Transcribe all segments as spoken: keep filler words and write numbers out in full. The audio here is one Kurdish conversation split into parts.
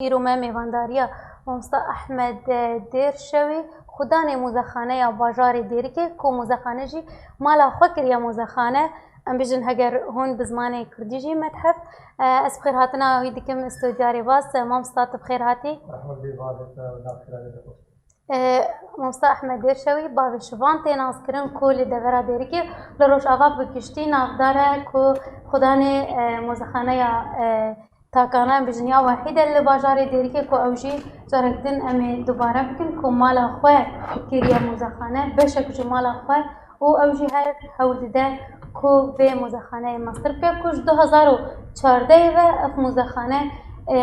Îro me mêvandariya Mamosta Ehmed Dêrşewî, xudanê mozexaneya bajarê Dêrikê, ku mozexane jî mala xwe kiriye mozexane. Em bijin heger hûn bi zimanê kurdî jî me diheft. E, ez bi xêrhatina wî dikim studya Rêbaz. Mamosta, tu bi xêr hatî. Rehmet bê, bavê te û nav xêra lê xweş. E, Mamosta Ehmed Dêrşewî, bavê şivan tê naskirin, ku li devera Dêrikê, li Rojava bi giştî navdar e, ku xudanê, e, mozexaneya, e, Takana, em bijin ya wehîd e li bajarê Dêrikê, ku ew jî carek din em ê dubare bikin, ku mala xwe kiriye mozexane, beşek ji mala xwe, û ew jî her hewl dide ku vê mozexaneyê mestir bike, ku ji du hezar û çardehê ve ev mozexane, e,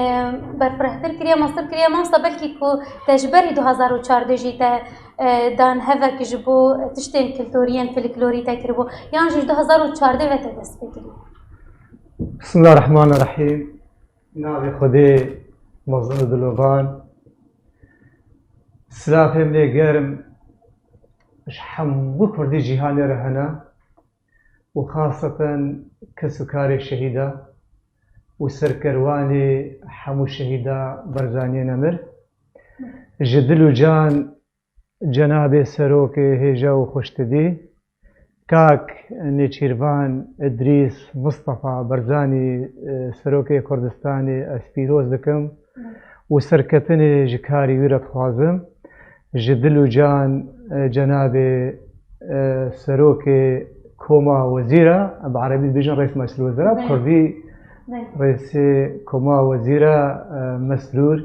berfirehtir kiriye, mestir kiriye. Mamosta, belkî ku te ji berî du hezar û çardeh jî te, e, dan hevek ji bo tiştên kiltorî yên folklorî te kiribû, yan jî ji du hezar û çardeh ve te dest pê kiriye? Bismillah Rehman Rehîm. Navê Xwedê mezin û dilovan. Silavê min ê germ ji hemû kurdî cîhanê re hene û xaseten kes û karê şehîda û serkerwanê hemû şehîda Barzaniyê nemir. Ji dil û can Cenabê Serokê hêja û xweştidî, Kak Nêçîrvan Îdrîs Mistefa Barzanî, e, Serokê Kurdistanê, ez pîroz dikim û serketinê ji karî wî re dixwazim. Ji dil û can, e, cenabê, e, Serokê Koma Wezîra, bi erebî dibêjin Reîs Meclis Wezîra, bi Belê. kurdî Belê. Reîsê Koma Wezîra, e, Mesrûr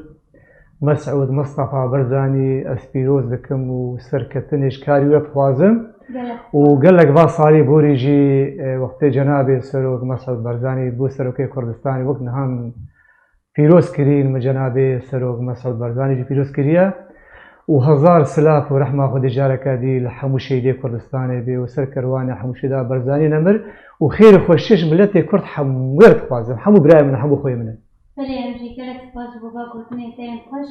Mesûd Mistefa Barzanî, ez pîroz dikim û serketinê ji karî wî re dixwazim. Gelek. Û gelek va salî borî jî, e, wextê cenabê Serok Mesûd Barzanî bû Serokê Kurdistanê, wek niha min pîroz kirîn, min cenabê Serok Mesûd Barzanî jî pîroz kiriye. Û hezar silav û rehma Xwedê careke dî li hemû şehîdê Kurdistanê bê û serkerwanê hemû şehîda Barzanî nemir û xêr û xweşiyê ji miletê Kurd hemû re dixwazim. Hemû birayê min in, hemû xweyê min in. Belê, em jî gelek spas ji bo va gotinên te yên xweş.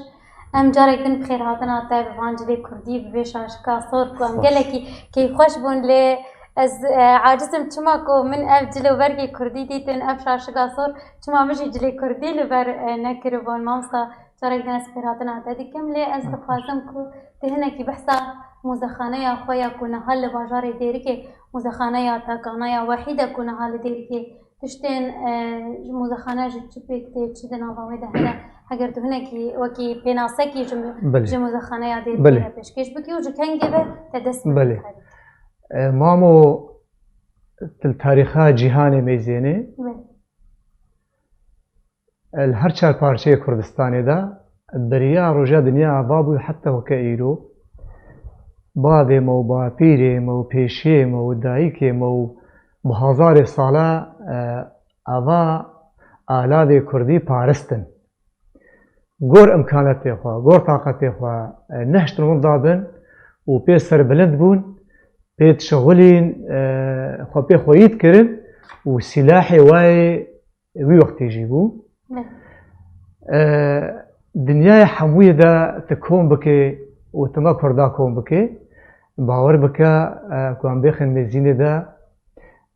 Em carek din bi xêrhatina te bi van cilê kurdî, bi vê şaşika sor ku em Spas. gelekî keyfxweş bûn, lê ez, e, aciz im, çima ku min ev cil û bergê kurdî dîtin, ev şaşika sor, çima min jî cilê kurdî li ber, e, nekiribûn? Mamosta, carek din ez xêrhatina te dikim, lê ez dixwazim ku tu hinekî behsa muzexaneya xwe ya ku niha li bajarê Dêrikê, muzexaneya Takana ya wehîd e ku niha li Dêrikê, tiştên, e, ji muzexane ji çi pêk tê, çi di nava wê de hene, heger tu hinekî wekî pênasekî ji mu-, Belê. ji muzexaneya Dêrikê Belê. re pêşkêş bikî û ji kengê ve te dest pê Belê. bikare. E, mamo, tu li tarîxa cîhanê mêzênê. Belê. E, li her çar parçeyê Kurdistanê de beriya roja dinya ava bû heta weke îro. Bavê me û bapîrê me û pêşiyê me û dayikê me û bi hezarê sala, e, ava alavê kurdî paristin. Gor imkanetê xwe, gor taqetê xwe, e, nehiştin winda bin û pê serbilind bûn, pê dişixulîn, e, xwe pê xweyî dikirin û sîlahê wayê wî wextê jî bû. Ne. E, dinyayê hemûyê de tu kom bikê û tu me Kurda kom bikê, bawer bike, e, ku em bêxin mêzînê de,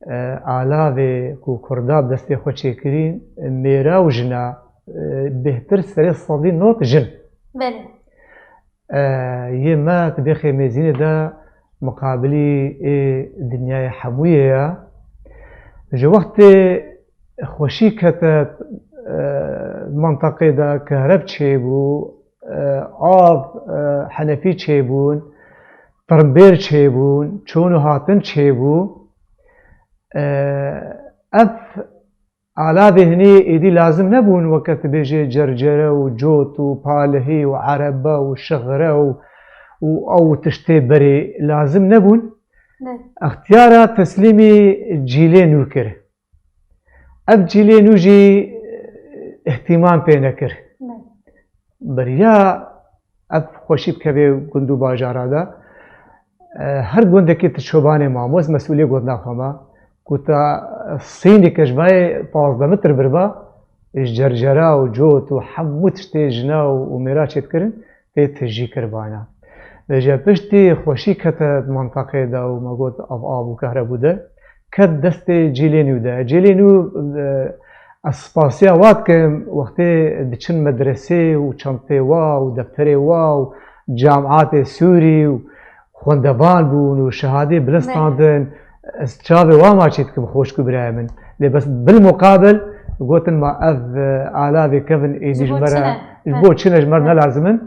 e, alavê ku Kurda bi destê xwe çêkirîn, mêra û jina, e, bêhtir serê sedî nod jin. Belê. E, yê me tu bêxê mêzînê de miqabilî ê dinyayê hemûyê ye. Ji wextê xweşî kete, e, menteqê de kehreb çêbû, e, av, e, henefî çêbûn, tirmbêr çêbûn, çûn û hatin çêbû. E, ev Alavê hinê êdî lazim nebûn, weke tu bêjê cercere û cot û palihî û erebe û şixre û, û ew tiştê berê lazim nebûn. Ne. Extiyara teslîmî cîlê nû kir. Ev cîlê nû jî îhtîmam pê nekir. Ne. Beriya ev xweşî bikevê gund û bajara de. E, her gundekî tu çobanê mamo, ez mesûlê gonda xwe me, ku te sînîke ji vayê pazdeh metr bir ba, ji cercera û cot û hemû tiştê jina û, û mêra çêdikirin, tê tijî kiribana. Vêje piştî xweşî kete di menteqê de û me got ev av û kehrebû de, ket destê cîlê nû de. Cîlê nû, e, Ez spasiya wa dikim, wextê diçin medresê û çentê wa û defterê wa û camiatê Sûrî û xwendevan bûn û şehadê bilind standin, ez çavê wa maçî dikim, xweşk û birayê min. Lê bes bil muqabil gotin, ma ev, e, alavê kevin êdî ji me re, ji bo çi ne, ji me re ne lazim in.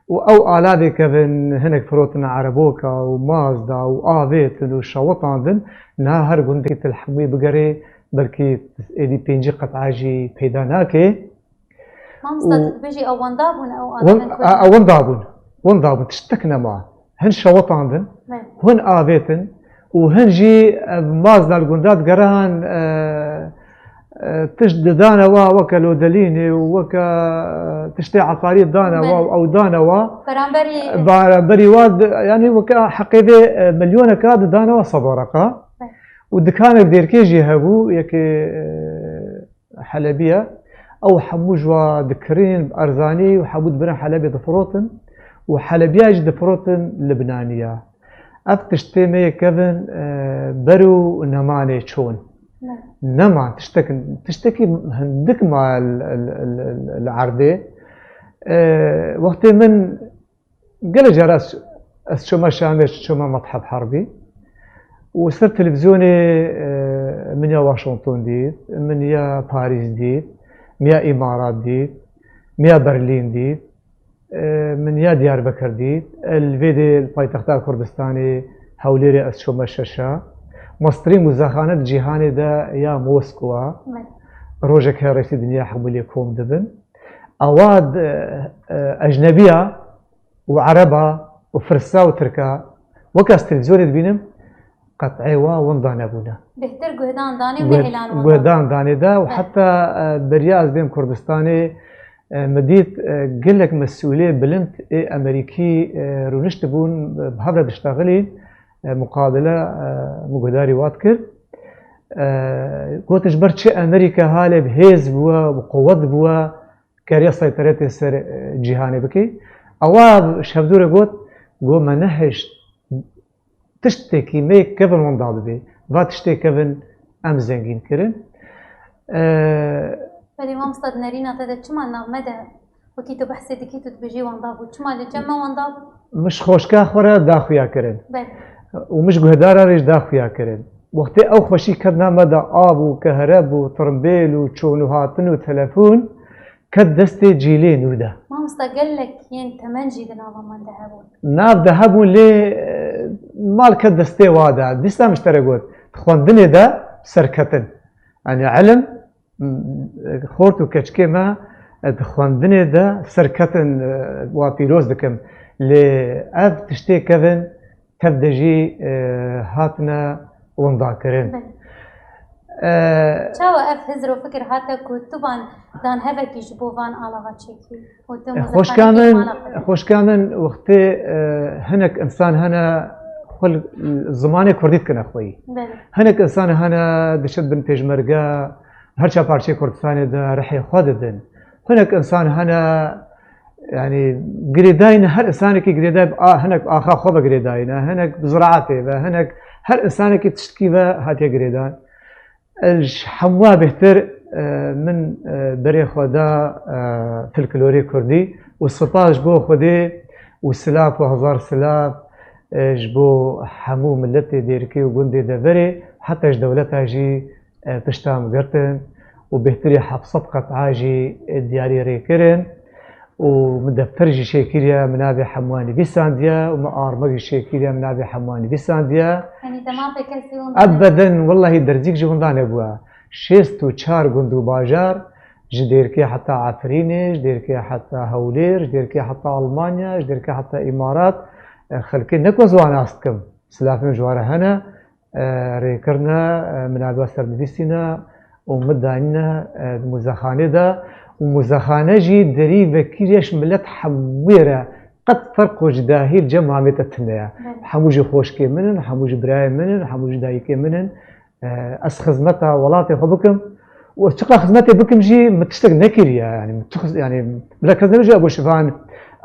Û ew alavê kevin hinek firotin ereboka û Mazda û avêtin û şewitandin, niha her gundekî tu li hemûyê bigerê, belkî êdî pêncî qet'a jî peyda nake. Mamosta, û tu dibêjî ew wenda bûn, ew Wen-, alavên a, a, wenda bûn. Wenda bûn, tiştek nema. Hin şewitandin, Belê. Hin avêtin û hin jî, e, Mazda li gunda digerihan, e, e, tişt didane wa weke lodelînê û weke, e, tiştê etarî dane wa Belê. Û ew dane wa. Beramberî Beramberî wa di-, yanî weke heqê vê, e, milyoneka didane wa sed wereqa. Belê. Û dikanek dêrkê jî hebû, yekê, e, Helebî ye. Ew hemû ji wa dikirîn bi erzanî û hemû dibirin Helebê difirotin û Helebiya jî difirotin Libnaniya. Ev tiştê me yê kevin, e, ber û nemanê çûn. Ne. Neman tiştek, tiştekî hindik ma li, li, li, li erdê. E, wextê min Gelek cara ez, ez çûme Şamê, çûme Metheb Herbî û ser televîzyonê, e, min ya Washington dît, min ya Parîs dît, min ya Îmarat dît, min ya Berlîn dît, e, min ya Diyarbekir dît. Li vê dê li paytexta Kurdistanê Hewlêrê ez çûme şeşa. Mestirî muzexane di cîhanê de ya Moskwa. Belê. Rojek her rêsî dinya hemû lê kom dibin. Ewa di, e, ecnebiya û ereba û firsa û tirka, wek ez televîzyonê dibînim, qet'ê wa winda nebûne. Bêhtir guhdan danê û Guh-, nehêlan winda. Guhdan danê de û Evet. Heta, e, beriya ez dêm Kurdistanê, e, min dît, e, gelek mesûlê bilind ê Amerîkî, e, rûniştibûn, e, bi hev re diştexilîn, e, muqabele, e, min guhdarî wa dikir. E, gotin ji ber çi Amerîka halê bi hêz bûye, bi quwet bûye, kariye seyteretê ser, e, cîhanê bike. Ewa ji hevdû re got, got, me nehişt tiştekî me kevin winda bibe. Va tiştê kevin em zengîn kirin. E, Belê mamosta, di nerîna te de çima nav me de wekî tu behsê dikî, tu dibêjî winda bû? Çima li cem me winda bû? Min ji xweşka xwe re da xuya kirin. Belê. Û min ji guhdaran re jî da xuya kirin. Wextê ew xweşî ket nav me de, av û kehreb û tirimbêl û çûn û hatin û telefon, ket destê cîlê nû de. Mamosta, gelek yên temen jî di nava me de hebûn. Nav de hebûn lê, e, mal ket destê wa de. Dîsa min ji te re got, di xwendinê de serketin. Yanî ilim, m, xort û keçikê me, e, di xwendinê de serketin, e, wa pîroz dikim. Lê ev tiştê kevin tev de jî, e, hatine windakirin. Belê. E, Çawa ev hizr û fikir hate ku tu van dan hevekî ji bo van alava çêkî û tu E, muzexanekî xweşka min, mala xwe? Xweşka min, wextê, e, hinek insan hene xwe li zimanê kurdî dikine xweyî. Belê. Hinek insan hene diçin bin pêşmerge, her ça parçeyê Kurdistanê de rihê xwe didin. Hinek insan hene, yanî girêdayî ne, her insanekî girêdayî bi a-, hinek axa xwe ve girêdayî ne, hinek bi ziraetê ve, hinek her insanekî tiştkî ve hatiye girêdan. Ji hemû bêhtir, e, min, e, berê xwe da, e, folklorê kurdî û spas ji bo Xwedê û silav û hezar silav, e, ji bo hemû miletê Dêrikê û gundê deverê, heta ji dewleta jî, e, pişta min girtin û bêhtirî heft sed qet'a jî, e, diyarî rê kirin. Û min defter jî çêkiriye, min navê hemûyan nivîsandiye û min armek jî çêkiriye, min navê hemûyan nivîsandiye. Yanî te mafê kesî winda nebû? Ebeden, wellahî derzîk jî winda nebûye. Şêst û çar gund û bajar, ji Dêrikê heta Efrînê, ji Dêrikê heta Hewlêr, ji Dêrikê heta Almanya, ji Dêrikê heta Îmarat, e, xelkê ne ku ez wan nas dikim, silavê min ji wan re hene, e, rêkirine, e, min navê wan ser nivîsîne û min danîne, e, di muzexanê de û muzexane jî derî vekirî ye ji milet hemûyê re, qet ferq û cudahî li cem mamê te tune ye. Belê. Hemû jî xweşkê min in, hemû jî birayê min in, hemû jî dayikê min in. E, ez xizmeta welatê xwe bikim û ez çiqas xizmetê bikim jî min tiştek nekiriye, yanî min tu xiz-, yanî bila kes nebêje, ev şivan,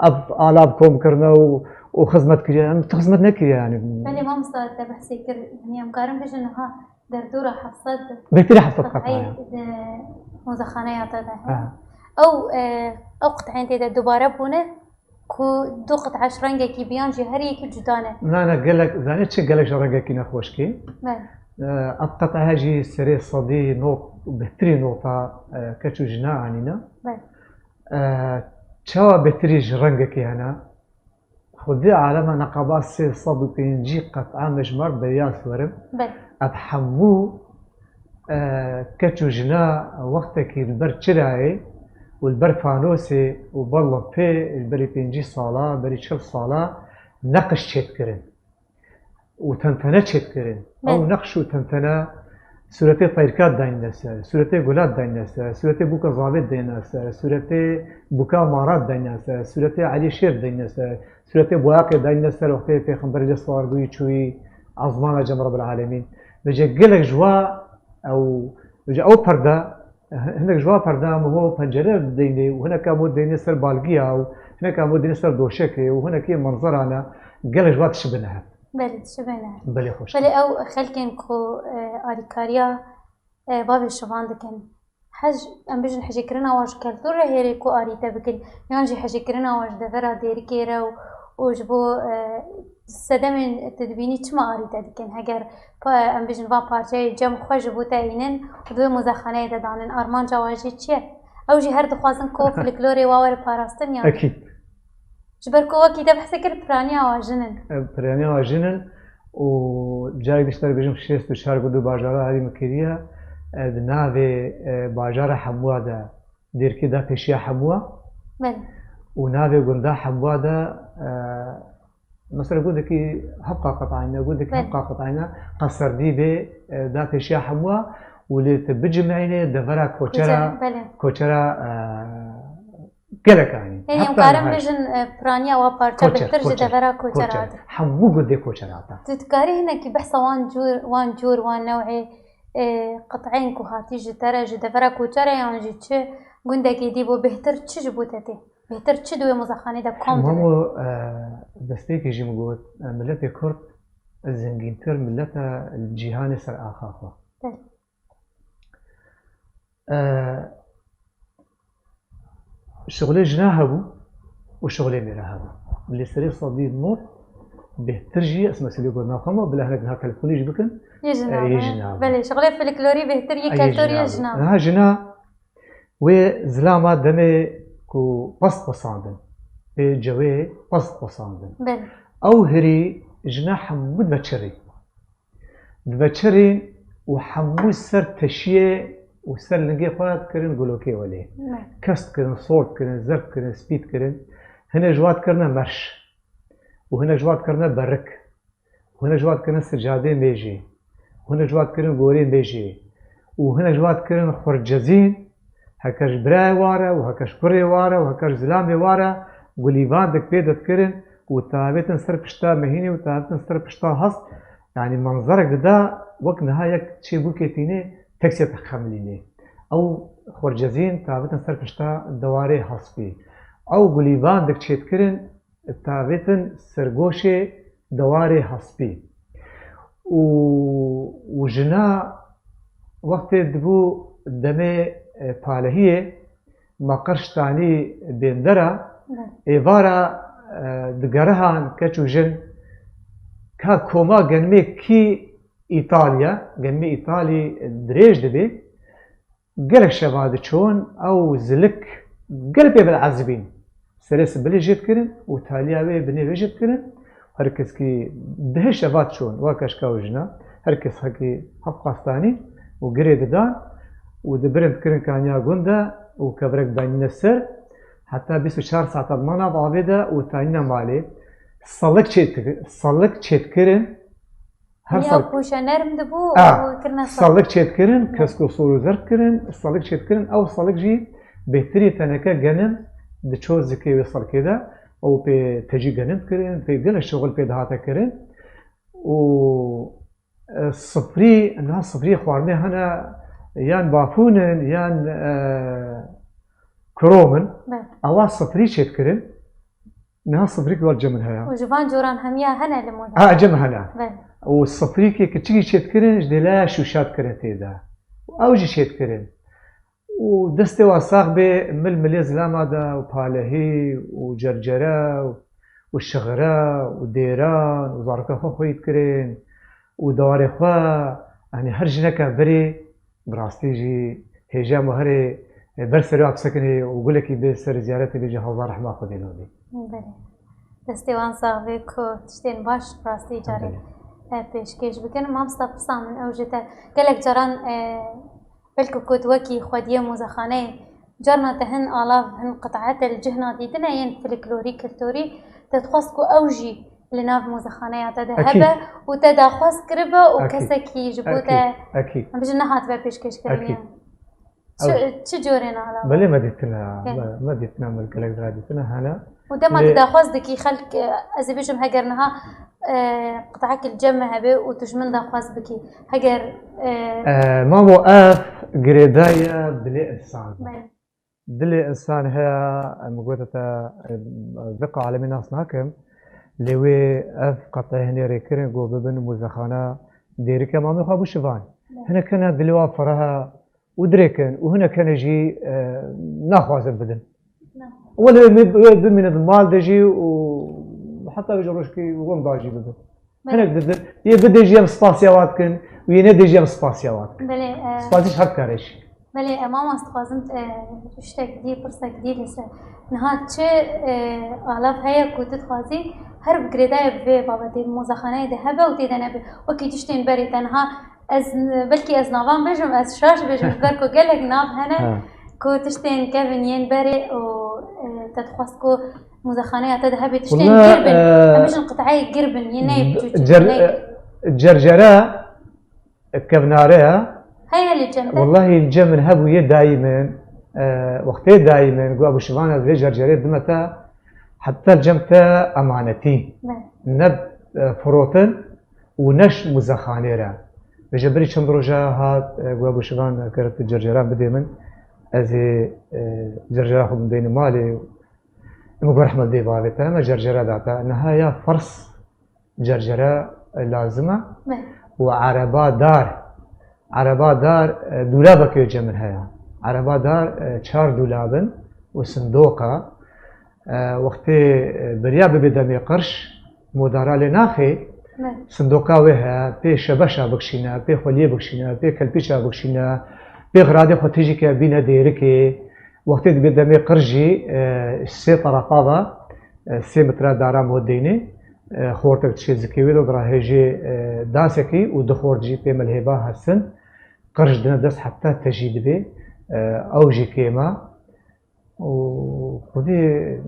ev ala bi kom kirine û, û xizmet kiriye, min tu xizmet nekiriye, yanî. Belê mamosta, te behsê kir, yanî em karin bêjin niha Derdora heft sed Bêhtirî heft sed qet'a ye. Di, Mozexaneya te de, he? Ha. Ew, e, ew qiteyên tê de dubare bûne ku du qit'e ji rengekî biyan jî her yekî cuda ne. Na, na, gelek, zanî çi gelek ji rengekî nexweşkî? Belê. E, ev qit'e jî serê sedî not, bêhtirî nota, e, keç û jina anîne. Belê. E, çawa bêhtirî ji rengekî hene? Xwedê alema neqeba sê sed û pêncî qet'a me ji mar beriya siwerim. Belê. Ev hemû, e, keç û jina wextekî li ber çirayê û li ber fanosê û ber lempê, li berî pêncî sala, berî çil sala neqş çêdikirin û tentene çêdikirin. Belê. Ew neqş û tentene sûretê teyrka dayne ser, sûretê gula dayne ser, sûretê bûka zavê dayne ser, sûretê bûka mara dayne ser, sûretê Elî Şêr dayne ser, sûretê boyaqê dayne ser wextê Pêxemberê lê silar bûyî çûyî ezmana Cem Rebbil Alemîn. Vêce gelek ji wa ew, vêce ew perde, hinek ji wa perde em ho pencere deyne û hineka mo deyne ser balgiya û hineka mo deyne ser doşekê û hinekê menzerane gelek ji wa dişibine hev. Belê, dişibine. Belê xweş. Belê ew xelkên ku, e, alîkariya, e, bavê şivan dikin. Hej, em bijin hejêkirina wan ji keltûr re hêrê ku arî te bikin, yan jî hejêkirina wan ji devera Dêrikê re û, û ji bo, e, sedemên tu dibînî çima arî te dikin? Heger pa-, em bijin van parçeyê cem xwe ji bo te înin û di wê muzexaneyê de danin, armanca wan jî çi ye? Ew jî her dixwazin ku folklorê wa were parastin yan? Ekîd. Ji ber ku wekî te behsê kir, piraniya wa jin in. E, piraniya wa jin in û carek dî ji te re bêjim, şêst û çar gund û bajara herî min kiriye, e, di navê, e, bajara Hemûa de, Dêrikê da pêşiya Hemûa. Belê. Û navê gunda Hemûa de, e, mesela gundekî hevqa qet'ayne, gundekî Belê. hevqa qet'ayne, Qeserdî bê, e, da pêşiya Hemûa û lê tu bicimeyne devera koçera, Koçer, belê. koçera, e, Gelek anî. Yanî em Heta karin niha bêjin, e, piraniya wa parça Koçer, bêhtir ji Koçer, devera Koçer Koçer. Hate. Hemû gundê Koçer hate. Tu dikarî hinekî behsa wan cûr, wan cûr, wan new'ê, e, qit'eyên ku hatî ji te re, ji devera Koçer e yan jî çi gundekî dî bo bêhtir çi ji bo te tê? Bêhtir çi di wê muzexanê de kom dibe? Hemo, e, destpêkê jî min got, e, miletê Kurd zengîntir milet e li cîhanê ser axa xwe. Belê. E, şixulê jina hebû û şixulê mêra hebû. Lê serê sedî nod bêhtir jî, ez meselê got navxwe ma, bila hinek niha telefonî jî bikin. Yê jina E, yê hebû. jina hebû. Belê, şixulê folklorî bêhtir yê E, yê keltorî jina yê hebû. jina hebû. Niha jina wê zilama demê ku pez qusandin, pê cewê pez qusandin. Belê. Ew hirî jina hemû dibe çirî. Dibe çirîn û hemû ser teşiyê û ser lingê xwe dikirin gulokê welê. Ne. Kes dikirin, sor dikirin, zerd dikirin, spî dikirin. Hinek ji wa dikirine merş. Û hinek ji wa dikirine berik. Û hinek ji wa dikirine sicadê mêjê. Û hinek ji wa dikirin gorê mêjê. Û hinek ji wa dikirin xurcezîn. Heke ji birayê wa re û heke ji kurê wa re û heke ji zilamê wa re gulîvandek pê dikirin û tavêtin ser pişta mehînê û tavêtin ser pişta hest. Yanî manzerek dida wek niha yek çêbûkê tînê teksê te xemilînê. Ew xurcezîn tavêtin ser pişta dewarê hespî. Ew gulîvandek çêdikirin tavêtin sergoşê dewarê hespî. Û, û jina wextê dibû demê, e, palehiyê, ma qerştanî bêndera, Ne. êvara, e, digerihan keç û jin, ka koma genimê kî Îtalya, genimê Îtalî dirêj dibê, Gelek şeva diçûn, ew zilik gelek pê bilezibîn. Serê sibilê jê dikirin û taliya wê binê wê jê dikirin. Her keskî dehê şeva diçûn, wa keşka û jina, her kes hekî hevqastanî û girê didan û dibirin dikirin kaniya gund de û kevirek danîne ser. Heta bîst û çar saeta dimana bi avê de û tanîne malê. Salik çê, salik çêdikirin. Her Ya sal pûşe nerm dibû A, û kirine sal. Salik çêdikirin, kesk û sor û zerd kirin, salik çêdikirin, ew salik jî bêhtirî teneke genim diço zikê wê salikê de, ew pê tecî genim dikirin, pê gelek şixul pê dihate kirin. Û, e, sifrî, niha sifrî xwarinê hene, yan bafûn in, yan, e, krom in. Be. Ewa sifrî çêdikirin. Niha sifrîk wek cem min heye. Û ji van coran hemiya hene li Moza? Ha, cem hene. Belê. Û sifrîkê kiçikî çêdikirin, ji dêlaya şûşa dikirin tê de. Û ew jî çêdikirin. û destê wan sax bê, mil milê zilama de û palehî û cercere û şixire û dêran û zaroka xwe xweyî dikirin û dewarê xwe, yanî her jineke berê bi rastî jî hêja me herê ber serê wan bisekinê û gulekî bê ser ziyaretê bê jî hewza rehma Xwedê nabê. Belê. Destê wan sax bê ku tiştên baş rastî carê Belê. e, pêşkêş bikin. Mamosta pirsa min ew ji te gelek caran e, belku ku tu wekî xwediyê mûzexaneyê carna te hin alav, hin qit'e te li cihna dîtine yên folklorî, kulturî, te dixwest ku ew jî li nav mûzexaneya te de Ekîd. hebe û te daxwaz kiribe û Ekîd. kesekî ji bo Ekîd. te Ekîd. em bijin nehatibe pêşkêşkirin Ekîd. yan. Çi, Ew- çi corên alav? Belê me dîtine, Gelek. me, me dîtine, me gelek dira dîtine, hene. Û dema Lê- tu daxwaz dikî xelk, e, ez ê bijim heger niha e, qit'ek li cem me hebe û tu ji min daxwaz bikî. Heger e, E, Mamo, ev girêdayî ye dilê însan. Belê. Dilê însan heye, em gote te, e, viqa alemî nas nakim. Lê wê ev qet'e hinê rê kirin ku bibin mûzexana dêrike mamê xwe bû şivan. Belê. Hinek hene dilê wan fereh e, û dirêkin û hinek hene jî e, naxwazin bidin. Wele wê wê bimîne di mal de jî û heta wê ji rojkî winda jî bibin. Belê. Hinek didin. Yê bidê jî em spasiya wan dikin û yê nedê jî em spasiya wan dikin. Belê, e, Spasî ji her kare jî. Belê, e, Mamosta, dixwazim e, tiştek dî, pirsek dî li ser. Niha çi e, alav heye ku tu dixwazî her bi girêdayê bi vê babetê, bi mozexaneyê de hebe û tê de nebe? Wekî tiştên berê te niha Ez, belkî ez navan bêjim, ez şaş bêjim, ji ber ku gelek nav hene Ha. ku tiştên kevin yên berê û, e, te dixwest ku muzexaneya te de hebe tiştên Wala, gir bin. e, Em bijin qiteyê gir bin, yê neyê biçûçik, cer-, neyê. e, cercere, e, kevnare ya. Heye li cem te? Wallahî li cem min hebûye dayî min, e, wextê dayî min, gu Ebû Şivan ez vê cercerê dime te, heta li cem te emanetî. Ne. Ne, e, firotin, û neş muzexanê re. Vêje berî çend roja hat, e, gu Ebû Şivan, ger tu cercera bidê min, ez ê, e, cercera xwe bideynim malê. Min got rehmet dê bavê te, me cercera da te. Niha ya fers cercera, e, lazim e. Me. Û ereba dar, ereba dar, e, dûlabekê cem min heye. Ereba dar, e, çar dûlab in û sindoq e. E, wextê, e, beriya bibe demê qirş, modara lê naxê, Ne. sindoqa wê heye, pê şebeşa bikişîne, pê xweliyê bikişîne, pê kelpîça bikişîne, pê xiradê xwe tijî ke bîne dêrikê. Wextê dibe demê qirş jî, e, sê terefa ve, e, sê metre dara mod deynê, e, xortek dişê zikê wê de dirahêjê, e, dasekî û du xort jî pê milhêba hesin. Qirş dine dest heta tejî dibe, e, ew jî kêm e. û Xwedê,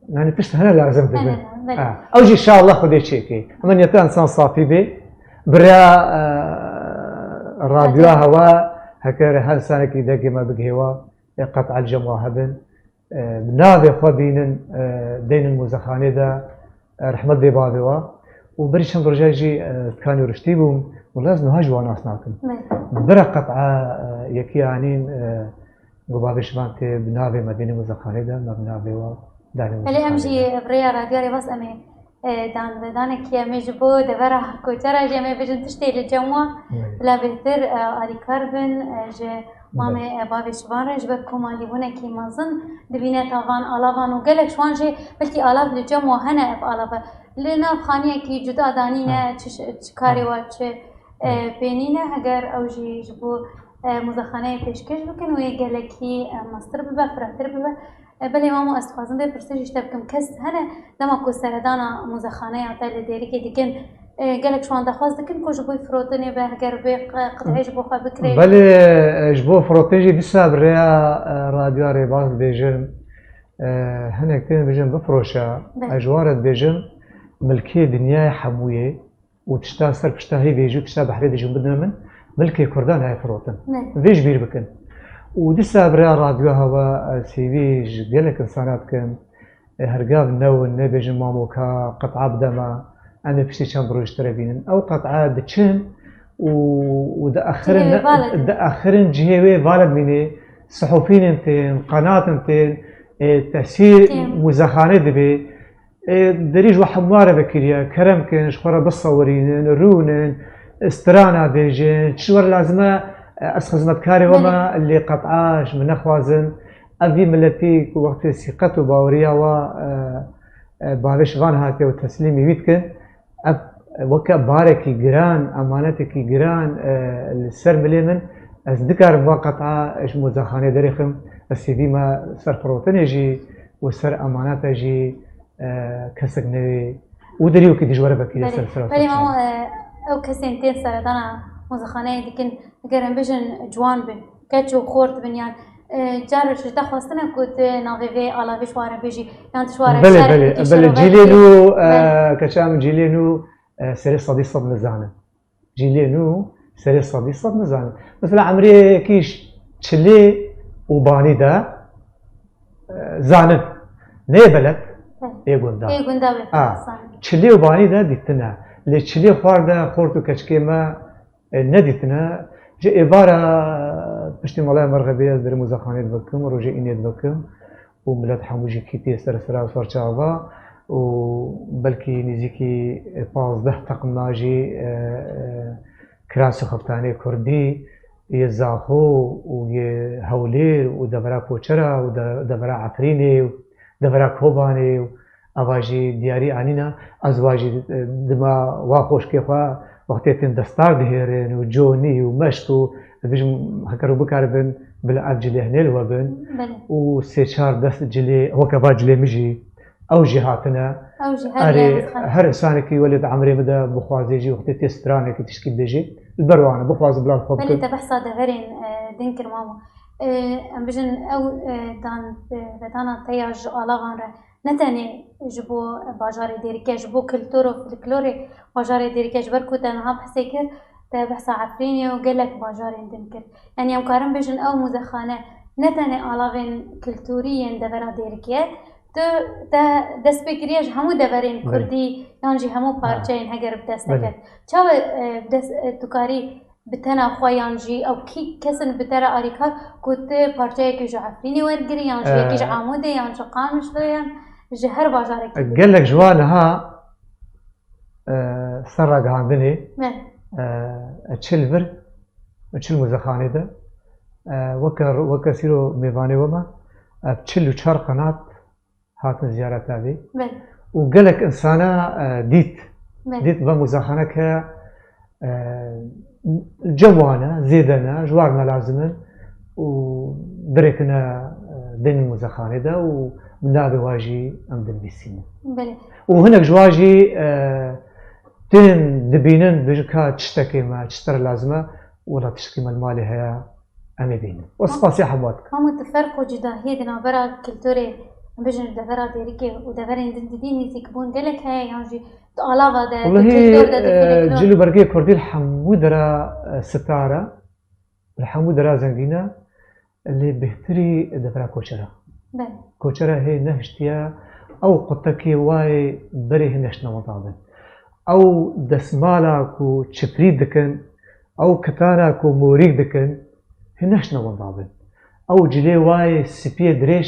yanî tişt hene lazim dibin. Hene, belê. Ha. Ew jî inşallah Xwedê çêkê. Hema niyeta însan safî bê. Birêya, e, radyoya Radyo. hewa, heker her insanekî dengê me bigihêwa, e, qet'e li cem wa hebin. E, bi navê xwe bînin, e, deynin muzexanê de, e, rehmet dê bavê wa. Û berî çend roja jî, e, dikanê riştî bûm. Wela ez niha ji wan nas nakim. Belê. Bira qet'a, e, yekî anîn, e, gu bavê şivan tê bi navê me dênê muzexanê de, me bi navê wa danê Belê em jî muzexanê de. Bi rêya Radyoya Rêbaz em ê, e, danvedanekî em ê ji bo devera koçera jî em ê bijin tiştê li cem wa Belê. bila bêhtir, e, alîkar bin, e, ji Mamê, e, bavê şivan re ji ber komalîbûnekî mezin dibîne tavan, alavan û gelek ji wan jî belkî alav li cem wa hene ev alave. Li nav xaniyekî cuda danîne, Ha. çi ş-, çi karê Ha. wa çi, e, Ha. pênîne, heger ew jî ji bo, e, muzexaneyê pêşkêş bikin, wê gelekî, e, mestir bibe, firehtir bibe. E, belê mamo, ez dixwazim vê pirsê jî ji te bikim. Kes hene dema ku seredana muzexaneya te li Dêrikê dikin, e, gelek ji wan daxwaz dikin ku ji bo firotinê be, heger vê qe-, qit'ê ji bo xwe bikirê? Belê, e, ji bo firotin jî dîsa bi rêya, e, Radyoya Rêbaz dibêjin, e, hinek tên dibêjin bifiroşe. Belê. Ez ji wan re dibêjim, milkê dinyayê hemûyê û tişta ser pişta hêvê jî û tişta behrê dijî bidine min, milkê Kurdan heye firotin. Ne. Vê ji bîr bikin. Û dîsa bi rêya Radyoya Hewa, e, sêvî ji gelek insana dikim. E, hergav newin, nebêjin mamoka, qet'a bide me, em ê piştî çend roj ji te re bînin. Ew qet'a diçin û, û diaxirin, Cihê wê vala dibînin. diaxirin cihê wê vala dimînê. Sihufînin tên, qenatin tên, e, tesîr Tên. muzexanê dibê. E, derî ji we hemû re vekiriye. Kerem kin, ji xwe re bisewirînin, rûnin, strana bêjin, çi ji we re lazim e, Ez xizmetkarê we me, lê qet'a ji min nexwazin. Ev vî miletî ku wextê sîqet û baweriya we, e, e, bavê şivan hatiye û teslîmî wî dikin, ev weke barekî giran, emanetekî giran, e, li ser milê min, ez nikarim van qet'a ji mozexanê derêxim. Ez C V me ser firotinê jî û ser emanete jî, e, kesek newê û deriyokî dijwere vekirî ser, ser, Belê, ser mama, e, ew kesên tên seredana mozexaneyê dikin, eger em bijin ciwan bin, keç û xort bin, yan, e, car ji te xwestine ku tu navê vê alavê ji ware bêjî, yan tu ji ware Belê, şer belê, bikî, belê, şer cîlê bikî. nû, e, Belê. Keça min cîlê nû, e, serê sedî sed nizanin. Cîlê nû serê sedî sed nizanin. Mesela emrê yekî çilê û banî de, e, zanin. Nê belek, Hı. ê gunda. Ê gunda be, A, zanin. Çilê û banî de dîtine. Lê çilê xwar de xort û keçikê me, e, nedîtine. Ji êvara piştî malaya merxebê ez derê mozexanê dibikim, rojê înê dibikim. û milet hemû jî kîtî ser sera û ser çava û belkî nêzîkî pazdeh teqima jî, e, e, kirasê xebtanê kurdî yê Zaxo û yê Hewlêr û devera Koçera û de-, devera Efrînê û devera Kobanê û eva jî diyarî anîna. Ez wa jî, e, dima wa xweşkê xwe wextê tên destar dihêrin û conî û meşk û dibêjim heker û bikaribin bila ev cilê hinê li we bin. Belê. Û sê çar dest cilê, weke va cilê min jî, ew jî hatine. Ew jî her Erê, her insanekî welê di emrê min de bixwaze jî wextê tê stranekî tişkî bêjê, li ber wan e, bixwaze bila li xwe Belê, bikin. Te behsa deverên, e, din kir mama. E, em bijin ew, e, dan, e, vedana te ya ji alavan re ne tenê ji bo bajarê Dêrikê, ji bo kultur û folklorê bajarê Dêrikê, ji ber ku te niha behsê kir, te behsa Efrînê û gelek bajarên din kir. Yanî em karin bêjin ew muzexane ne tenê alavên kulturî yên devera Dêrikê ye, tu te dest pê kiriye ji hemû deverên Belê. kurdî yan jî hemû Ha. parçeyên heger bi dest Belê. deket. Çawa, e, bi dest, e, tu karî bi tena xwe yan jî ew kî kesin bi te re arîkar ku tu parçeyekî ji Efrînê wergirî yan jî yekî ji Ee, Amûdê yan ji Qamişlo yan ji her bajarekî bî? Gelek ji wan niha, e, ser ragihandinê, Belê. e, çil vir, çil muzexanê de, e, weke, weke sîro mêvanê we me, e, çil û çar qenat hatin ziyareta vê. Belê. Û gelek insana, e, dît. Belê. Dît ve muzexaneke, e, cem wan e, zêde ne, ji war me lazim in û dirêkine, e, dênin muzexanê de û bi navê wa jî em dinivîsînin. Belê. Û hinek ji wa jî, e, tên dibînin, dibêjin ka tiştekê me, tişt te re lazim e, wela tiştekê me li malê heye, em ê bînin. Û spasiya hemû dikim. Hemû tu ferq û cudahiyê di navbera kulturê, em bêjin devera Dêrikê û deverên din didî nêzîkbûn gelek heye yan jî tu alava de, tu Wellahî, kultur de, tu e, folklor. Cil û bergê kurdî li hemû dera, e, sitar e, li hemû dera zengîn e, lê bêhtirî devera Koçera. Belê. Koçera hê nehiştiye, ew qutekê wayê berê hê neştine wendabin. Ew desmala ku çiprî dikin, ew kitana ku morîk dikin, hê neştine wendabin. Ew cilê wayê spiyê dirêj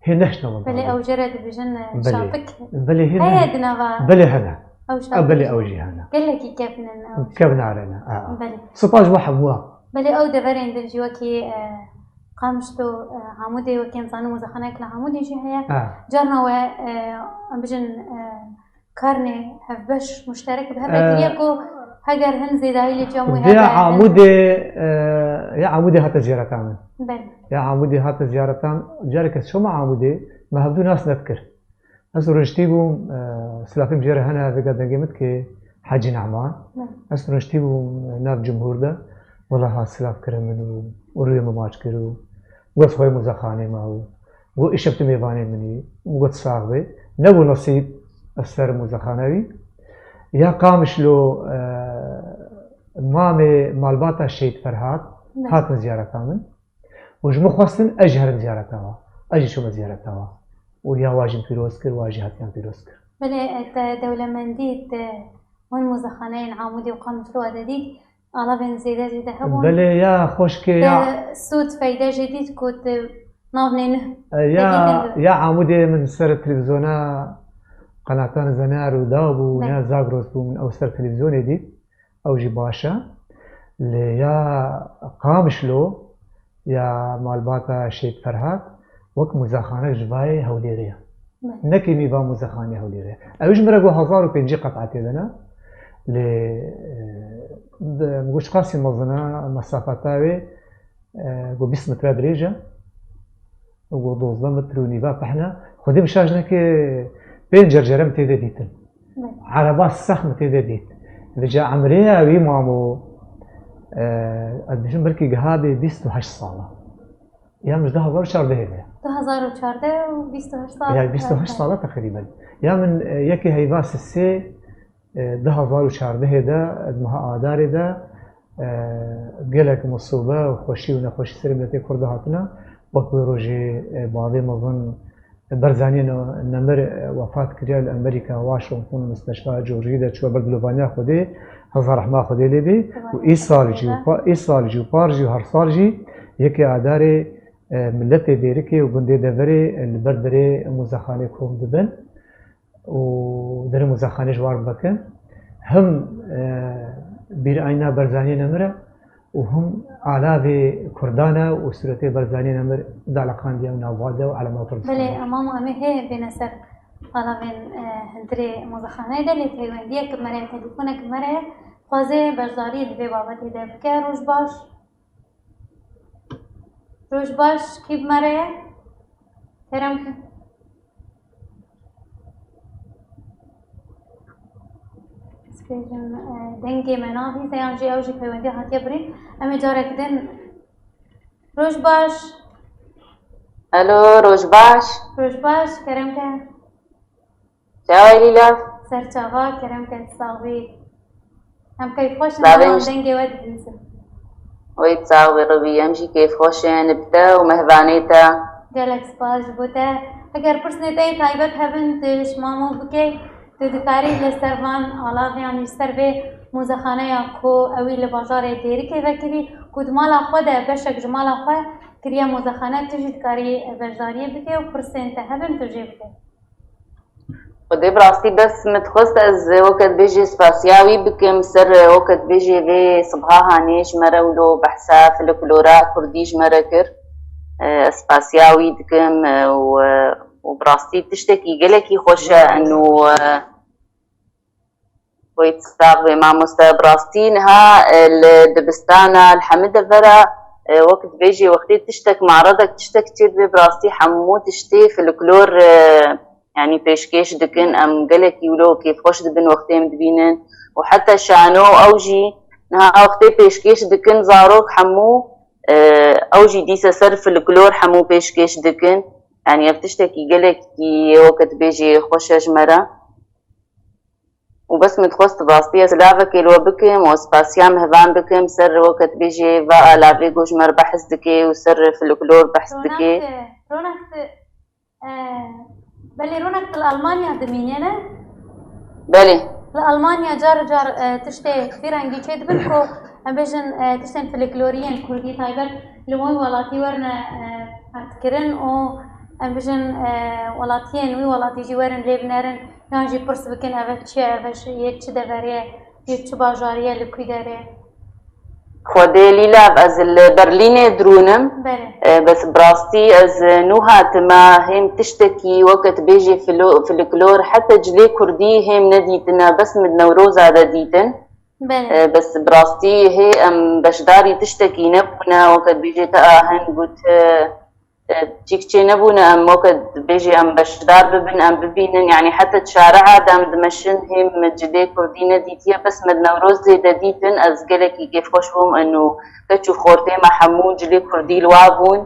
hê neştine wendabin. Belê, ew jê re dibêjin, e, Belê. şapik. Belê, hê Heye ne- di nava Belê hene. Ew Ew şapik belê jî. ew jî hene. Gelekî kevn in ew. Kevnare ne, a, a. Belê. Spas ji we hemû. Belê, ew deverên din jî wekî, e, Qamişlo, e, Amûdê, wekî em zanin muzexanek li Amûdê jî heye. Ha. Carna we, e, em bijin, e, karnê hevbeş, muşterek bi hev re E, kiriye ku heger hin zêdayî li cem wî hebe, Ya hin Amûdê, e, ya Amûdê hate ziyareta min. Belê. Ya Amûdê hate ziyareta min. Careke ez çûme Amûdê, me hevdû nas nedikir. Ez rûniştî bûm, e, silafê min jê re hene, vêga dengê min dike, Hecî Nehman. Hı. Ez rûniştî bûm, e, nav cumhûr de. Wela hat silav kirin min û, û rûyê min maç kir û got, "Xweyê muzexanê me" û got, "Îşev tu mêvanê min î." Min got, "Sax bê." Nebû nesîb ez ser muzexane wî. Ya Qamişlo, e, mamê malbata Şehîd Ferhat Hı. hatin ziyareta min. Û ji min xwestin ez jî herim ziyareta wa. Ez jî çûme ziyareta wa. Û ya wa jî pîroz kir, wa jî hatiyan pîroz kir. Belê, e, te dewlemendî, te hûn muzexaneyên Amûdê û Qamişlo de dît, alavên zêde zêde hebûn. Belê, ya xweşkê, Te ya sûd feyde jê dît ku tu navnê neh E, ya, te dîtin bi- ya Amûdê min ser televîzyona qenatan Zenar û Daw bû, Belê. ne Zagros bû, min ew ser televîzyonê dît. Ew jî baş e. Lê ya Qamişlo, ya malbata Şehîd Ferhat, wek muzexanek ji vayê Hewlêrê ye. Belê. Nekî mî va muzexanê Hewlêrê. Ew ji min re got hezar û pêncî qet'etê de ne. Lê, e, bi, min got çiqasî mezin e, mesafeta wê, e, got bîst metre dirêj e. Got dozdeh metre û nîva pehna. Xwedê bi şaş neke pênc cercere min tê de dîtin. Belê. Ereba sex min tê de dît. Vêca emrê ya wî mamo, e, ez dibêjim belkî giha bê bîst û heşt sala. Ya min ji du hezar û çardehê de. Du hezar û çardeh û bîst û heşt sal. Ya bîst û heşt sala teqrîben. Ya min, e, yekê heyva sisê, e, du hezar û çardehê de, di meha Adarê de, e, gelek misûbe û xweşî û nexweşî serê miletê Kurd de hatine. Wek wê rojê, e, bavê mezin Barzanî ne-, nemir, e, wefat kiriya li Amerîka, Washington, Misteşfa Georgî de çûye ber dilovaniya Xwedê, heza rehma Xwedê lê bê. Û îsal jî û pa-, îsal jî û par jî û her sal jî yekê Adarê, e, miletê Dêrikê û gundê deverê, e, li ber derê muzexanê kom dibin û derê muzexanê ji war bikin. Him, e, bîrayîna Barzanî nemir e û him alavê Kurdan e û sûretê Barzanî nemir daleqandiye û navbade û elema Kurdistanê. Belê, mamo, em ê hê bêne ser alavên, e, hundirê muzexaneyê de, lê peywendiyek bi me re ye, telefonek bi me re ye, dixwaze beşdarî li vê babetê de bike. Roj baş. Roj baş, kî bi me re ye? Kerem ke. Ez bêjim, e, dengê me nabîze, yan jî ew jî peywendiya hatiye birîn. Em ê carek din. Roj baş. Alo, roj baş. Roj baş, kerem ke. Çawa yî Lîla? Ser çava, kerem ke, sax bî. Em keyfxweş in, Davên em dengê we dibîzin. Wê sax bî Rebî, em jî keyfxweş in bi te û mehvanê te. Gelek spas ji bo te. Eger pirsên te yê taybet hebin, tu ji mamo bikey, tu dikarî li ser van alaviyan, ji ser vê muzexaneya ku ewî li bajarê Dêrikê vekirî, ku di mala xwe de, beşek ji mala xwe kiriye muzexane, tu jî dikarî beşdariyê bikey û pirsên te hebin, tu jê bikey. Xwedê bi rastî bes min dixwest ez weke dibêjê spasiya wî bikim ser weke dibêjê vê sibha hanê ji me re wilo behsa filiklora kurdî ji me re kir. Ez spasiya wî dikim û, û bi rastî tiştekî gelekî xweş e û, Wê sax bê mamoste, bi rastî niha, e, li dibistana, li hemî devera, e, wek dibêjî wextê tiştek, maredek tiştek çêdibe, bi rastî hemû tiştê folklor, e, yanî pêşkêş dikin. Em gelekî wilo kêfxweş dibin wextê em dibînin. Û heta şano ew jî niha wextê pêşkêş dikin, zarok hemû, e, ew jî dîse ser folklor hemû pêşkêş dikin. Yanî ev tiştekî gelekî weke dibêjî xweş e ji me re. Û bes min dixwest bi rastî ez silavekê li we bikim û spasiya mihvan bikim ser weke dibêjê va alavê ku ji me re behs dike û ser folklor behs dike. Ronak, e, belê Ronak, tu li Almanya dimînê ne? Belê. Li Almanya car car, e, tiştê vî rengî çêdibin ku em bêjin, e, tiştên folklorî yên kurdî taybet li wan welatî werine, e, erdkirin û em bêjin, e, welatiyên wî welatî jî werin lê binerin. Yan jî pirs bikin, ev çi ye, ev ji yê çi deverê ye, yê çi bajarî ye, li ku derê? Xwedê Lîlav, ez li Berlînê dirûnim. Belê. E, bes bi rastî ez nû hatime, hêm tiştekî weke tu bêjê filo-, filiklor, heta cilê kurdî hêm nedîtine, bes min di Newroza de dîtin. Belê. E, bes bi rastî hê em beşdarî tiştekî nebûne, weke tu bêjê te ahin got, e, e, çîk çê nebûne, em weke dibêjê em beşdar bibin, em bibînin, yanî heta di şare'a de em dimeşin, hê min cilê kurdî nedîtiye, bes me di Newrozê de dîtin, ez gelekî kêfxweş bûm, eno keç û xortê me hemû cilê kurdî li wa bûn.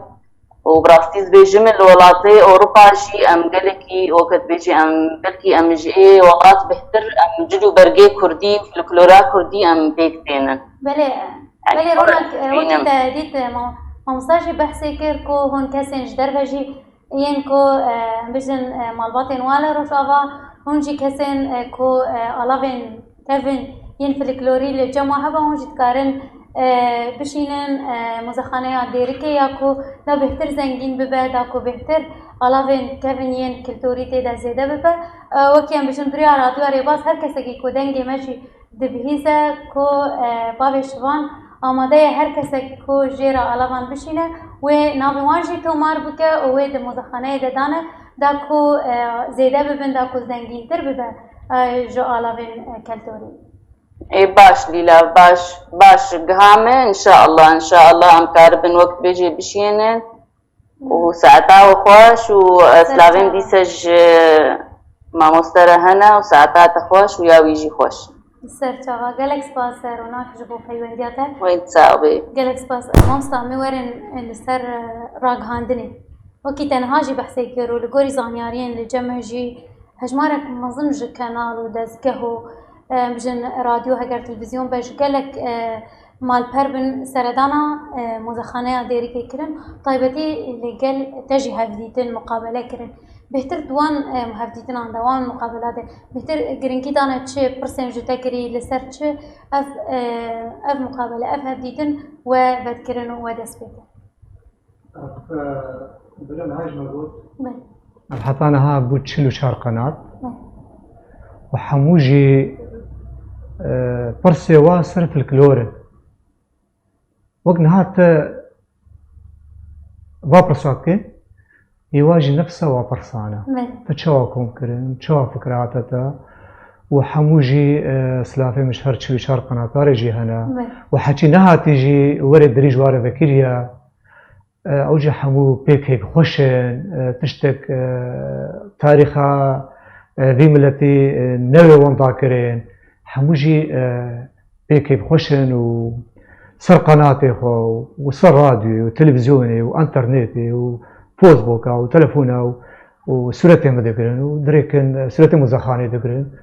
Û bi rastî dibêjim li welatê Ewropa jî em gelekî, weke dibêjê em belkî em ji ê welat bêhtir em cil û bergê kurdî û folklora kurdî em pêk tênin. Belê, Belê Ronak, e, wekî te dît, e, ma-, mamosta jî behsê kir ku hûn kesên ji derve jî yên ku, e, em bijin, e, malbatên wan li Rojava, hûn jî kesên, e, ku, e, alavên kevin yên folklorî li cem wan hebe, hûn jî dikarin, e, bişînin, e, muzexaneya Dêrikê ya ku da bêhtir zengîn bibe, da ku bêhtir alavên kevin yên kulturî tê de zêde bibe. E, wekî em bijin, bi rêya radyoya Rêbaz her kesekî ku dengê me jî dibihîze ku, e, bavê Şivan Amade ye her kesek ku jê re alavan bişîne, wê navê wan jî tomar bike û wê di muzexaneyê de dane, da ku, e, zêde bibin, da ku zengîntir bibe, e, ji alavên, e, keltorî. Ê baş Lîla, baş, baş giha me, înşallah, înşallah em karibin wek bêjê bişiyênin. Û saeta we xweş û, e, Ser silavên çava. dîse ji mamoste re hene û saeta te xweş û ya wî jî xweş. Ser çava. Gelek spas, e, Ronak, ji bo peywendiya te. Wê sax bî. Gelek spas. E, mamosta, em ê werin, e, li ser, e, ragihandinê. Wekî te niha jî behsê kir û li gorî zanyariyên li cem me jî hejmarek mezin ji kenal û dezgeh û, e, em bijin radyo heger televîzyon be ji gelek, e, malper bin seredana, e, muzexaneya Dêrikê kirin. Taybetî li gel te jî hevdîtin, muqabele kirin. Bêhtir di wan, e, hevdîtinan de, wan muqabela de bêhtir giringî dane çi pirsên ji te kirî, li ser çi ev, e, ev muqabele, ev hevdîtin we vedkirin û we dest pê kir? Ev, e, bira niha ji me got. Belê. Ev heta niha bû çil û çar qenat. Belê. Û hemû jî, e, pirsê wa ser folklor in. Wek niha te va pirsa dikê, ê wa jî nefsa wa pirsan e. Belê. Te çawa kom kirin, çawa fikra hate te? Û hemû jî, e, silafê min ji her çil û çar qenatarê jî hene. Belê. Û heçî nehatî jî werê dirîj ware vekiriye. E, ew jî hemû pê keyfxweş in, e, tiştek, e, tarîxa, e, vî miletî, e, newê wan dakirin. Hemû jî, e, pê keyfxweş in û ser qenatê xwe û ser radyoyê û televîzyonê û înternetê û Facebooka û telefona û û sûretê min digirin û dirêkin, e, sûretê muzexanê digirin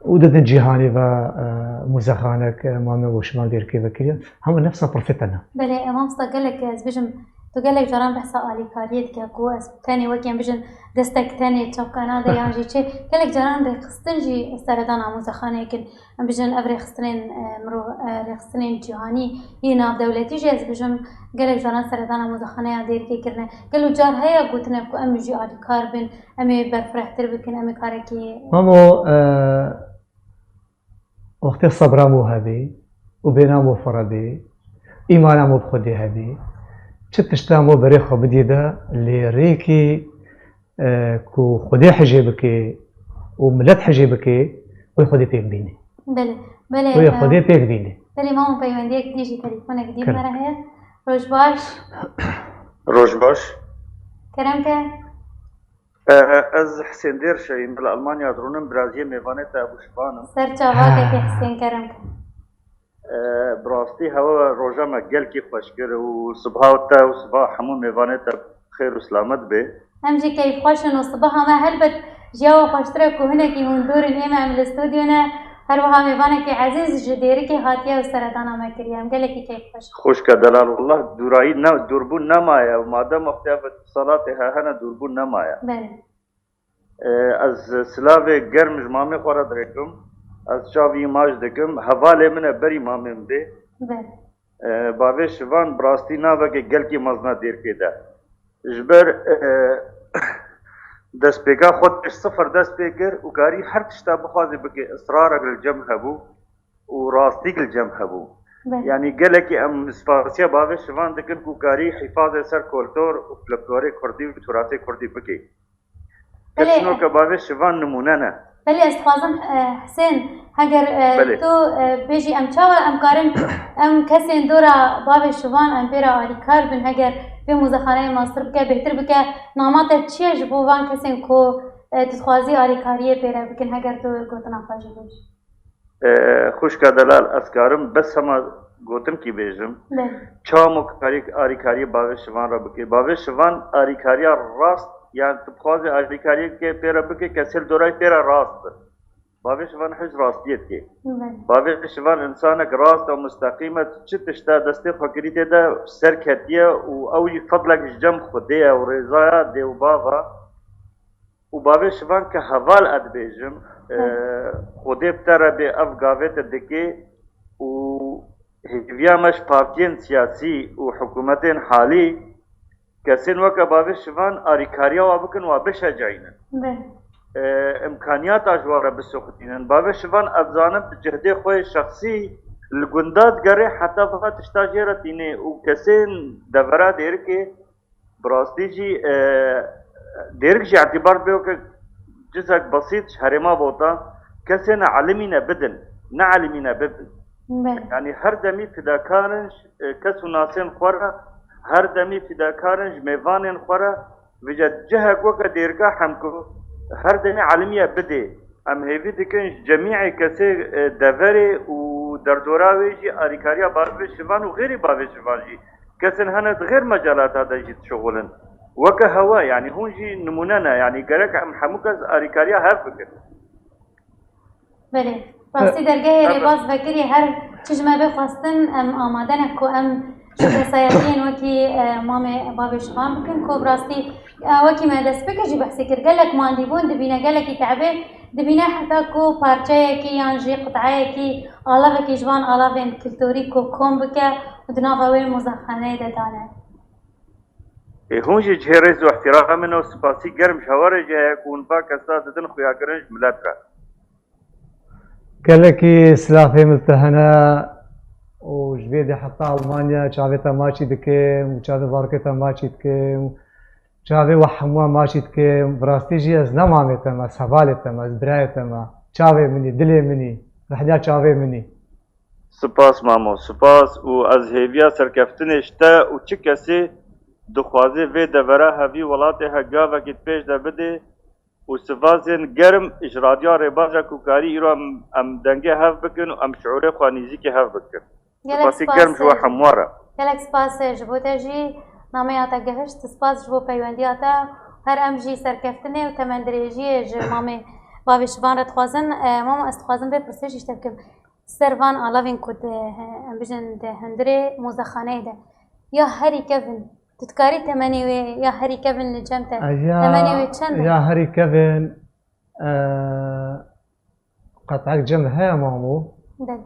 û didin cîhanê ve, e, muzexanek, e, mame û şivan Dêrikê vekiriye. Hema nefsa pirsê te ne. Belê, e, mamosta, gelek, e, ez bijim, tu gelek caran behsa alîkariyê dike ku ez tenê wekî em bijin destek tenê çapkana de yan jî çi. Gelek caran rêxistin jî seredana muzexaneyê kin. Em bijin ev rêxistinên, e, mirov, e, rêxistinên cîhanî yê navdewletî jî ez bijim gelek caran seredana muzexaneya Dêrikê kirine. Gelo car heye gotinek ku em jî alîkar bin, em ê berfirehtir bikin, em ê karekî Mamo, e, wextê sebra mo hebê û bêna mo firedê, îmana mo bi Xwedê hebê, çi tişta mo berê xwe bidî de lê rêkê e, ku Xwedê hejê bike û milet hejê bike, wê Xwedê pêk bîne. Belê, belê, Wê e, Xwedê pêk bîne. Belê, mamo peywendiyek dî jî telefonek dî Kerem. me re heye. Roj baş. Roj baş. Kerem ke. E, ez Husên Dêrşeyî, me li Almanya dirûnim, biraziyê mêvanê te Ebû Şivan im. Ser çavakekê Husên, kerem ke. E, bi rastî hewe roja me gelkî xweş kir û sibaha te û sibaha hemû mêvanê te xêr û silamet bê. Em jî keyfxweş in û sibaha me helbet ji ya we xweştir e ku hinekî hûn dûr in, ême em li stûdyo ne. Her wiha mêvanekî ezîz ji Dêrikê hatiye û seredana me kiriye. Em gelekî keyfxweş in. Xwişka delal, wallah dûrayî ne, dûrbûn nemaye û madem wextê ev îtîsalatê he hene dûrbûn nemaye. Belê. E, ez silavê germ ji mamê xwe re direkim. Ez çavî îmaj dikim. Hevalê min e, berî mamê min bê. Be. E, bavê Şivan bi rastî navekê gelkî mezin e Dêrikê de. Ji ber, e, destpêka xwe ji sifir dest pê kir û karî her tişta bixwazî bike, israrek li cem hebû û rastîk li cem hebû. Be. Yanî gelekî em spasiya bavê Şivan dikin ku karî hîfazê ser koltor û folklorê kurdî û turasê kurdî bike. Belê. Kesinoka bavê Şivan nimûne ne. Belê, ez dixwazim, e, Husên, heger, e, Belê. tu, e, bêjî, em çawa em karin, em kesên dora bavê Şivan, em pê re alîkar bin, heger vê muzexaneyê mastir bike, bêhtir bike, nama te çi ye ji bo van kesên ku, e, tu dixwazî alîkariyê pê re bikin, heger tu gotina xwe jî bêjî? E, xwişka delal, ez karim bes hema gotimkî bêjim. Belê. Çawa mo karî alîkariyê bavê Şivan re bike? Bavê Şivan alîkariya rast, yani tu bixwazî alîkariyê ke pê re bike, kesê li dorayê pê re rast be. Bavê Şivan hej rastiyê dike. Belê. Bavê Şivan insanek rast e, musteqîm e, çi tişta destê xwe kirî tê de serketiye û ew jî fedlek ji cem Xwedê ye û rêzaya dê û bava. Û bavê Şivan ke heval ez dibêjim, e, Xwedê bi te re bê, ev gavê te dike û hêviya me ji partiyên siyasî û hikûmetên halî, kesên weke bavê Şivan arîkariya wa bikin, wa bişecayînin. Be. E, imkaniyata ji wa re bisuxitînin. Bavê Şivan, ez zanim, bi cihdê xwe yê şexsî Li gunda digerê heta va tişta jê re tînê û kesên devera Dêrikê bi rastî jî, e, Dêrik jî îtîbar bê weke cizek besît ji herêma Bota, kesên elimîne bidin, ne elimîne bibin. Be. Yanî her demî fidakar in ji, e, kes û nasên xwe re, her demî fidakar in ji mêvanên xwe re, vêca cihek weke Dêrika Hemko her demî elimiye bidê. Em hêvî dikin ji cemîê kesê, e, deverê û derdora wê jî alîkariya bavê şivan û xêrî bavê şivan jî kesên hene di xêr mecalata de jî dişixulin. Weke hewe, yanî hûn jî nimûne ne, yanî gerek em hemû kes alîkariya hev bikin. Belê. Rastî dergehê rêbaz vekirî her çi ji me bê xwestin, em amade ne ku em ji kesayetiyên wekî, e, mamê bavê şivan bikin ku bi rastî, e, wekî me destpêkê jî behsê kir. Gelek mandîbûn dibîne, gelekî te'bê dibîne heta ku parçeyekî yan jî qit'eyekî, alavekî ji van alavên kiltorî ku kom bike û di nava wê muzexaneyê de dane. Ê, hûn jî cihê rêz û ihtiramê ne û spasî germ ji hewarê jî heye ku hûn va kesa didin xuyakirin ji milet re. Gelekî silafê min te hene û ji vê de heta Almanya çavê te maçî dikim û çavê varkê te maçî dikim û çavê we hemû maçî dikim. Bi rastî jî ez ne mamê te me, ez hevalê te me, ez birayê te me. Çavê min î, dilê min î, rehliya çavê min î. Spas mamo, spas û ez hêviya serkeftinê ji te û çi kesê dixwazê vê devera hevî welatê he gavekî di pêş de bidê û sivazên germ ji Radyoya Rêbaz re ku karî îro em, em dengê hev bikin û em şiûrê xwe nîzîkê hev bikin. Gelek Spasî spas, germ ji we hemû re. Gelek spas ji bo te jî. Nameya te gihişt. Spas ji bo peywendiya te. Her em jî serkeftinê û temendirêjiyê ji mamê bavê şivan re dixwazin. E, mamo, ez dixwazim vê pirsê jî ji te bikim. Ser van alavên ku di, em bijin di hundirê mozexaneyê de ya herî kevin, tu dikarî temenê wê ya herî kevin li cem te, Ay ya, temenê wê çend e? Ya herî kevin, e, qetek cem heye mamo. Belê.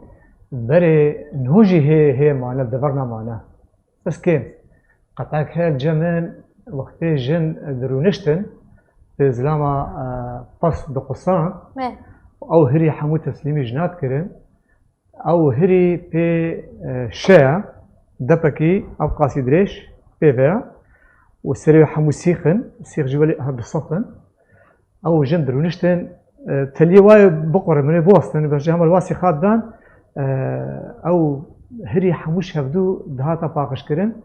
Berê niho jî hê, hê mane, dever nemane. Bes kêm. Qetek heye cem in, wextê jin dirûniştin, di zilama, e, pirs diqusan, Me. Ew hirî hemû teslîmî jina dikirin. Ew hirî pê, e, şeya, depekî ev qasî dirêj pê ve ya. Û serê wê hemû sîx in, sîx jî welê her du sef in. Ew jin dirûniştin, e, teliyê wayê biqure, min ê biwestin, berjê hema li wa sîxa didan, e, ew hirî hemû şevdû dihata paqijkirin.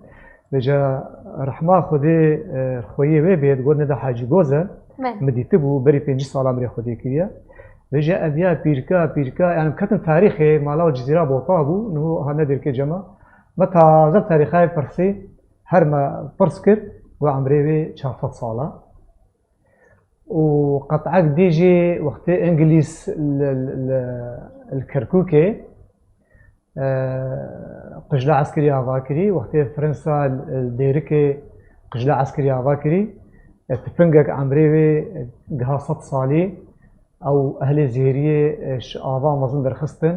Vêca rehma Xwedê, e, xweyê wê bê, digot Neda Hacî Gozel, Belê. Min dîtibû, berî pêncî sala min rê Xwedê kiriye. Vêca ev ya pîrka, pîrka, yani ketin tarîxê, mala û Cizîra Bota bû, niho ha ne Dêrikê cema. Me taze tarîxayê pirsî, her me pirs kir, got emrê wê çar sed sala. Û qet'ek dî jî wextê Îngilîz li, li, li, li Kerkûkê, e, qijla eskerî ava kirî, wextê Fransa li Dêrikê qijla eskerî ava kirî, e, tipingek emrê wê giha sed salî, ew ehlê zêriyê, e, ji ava mezin derxistin.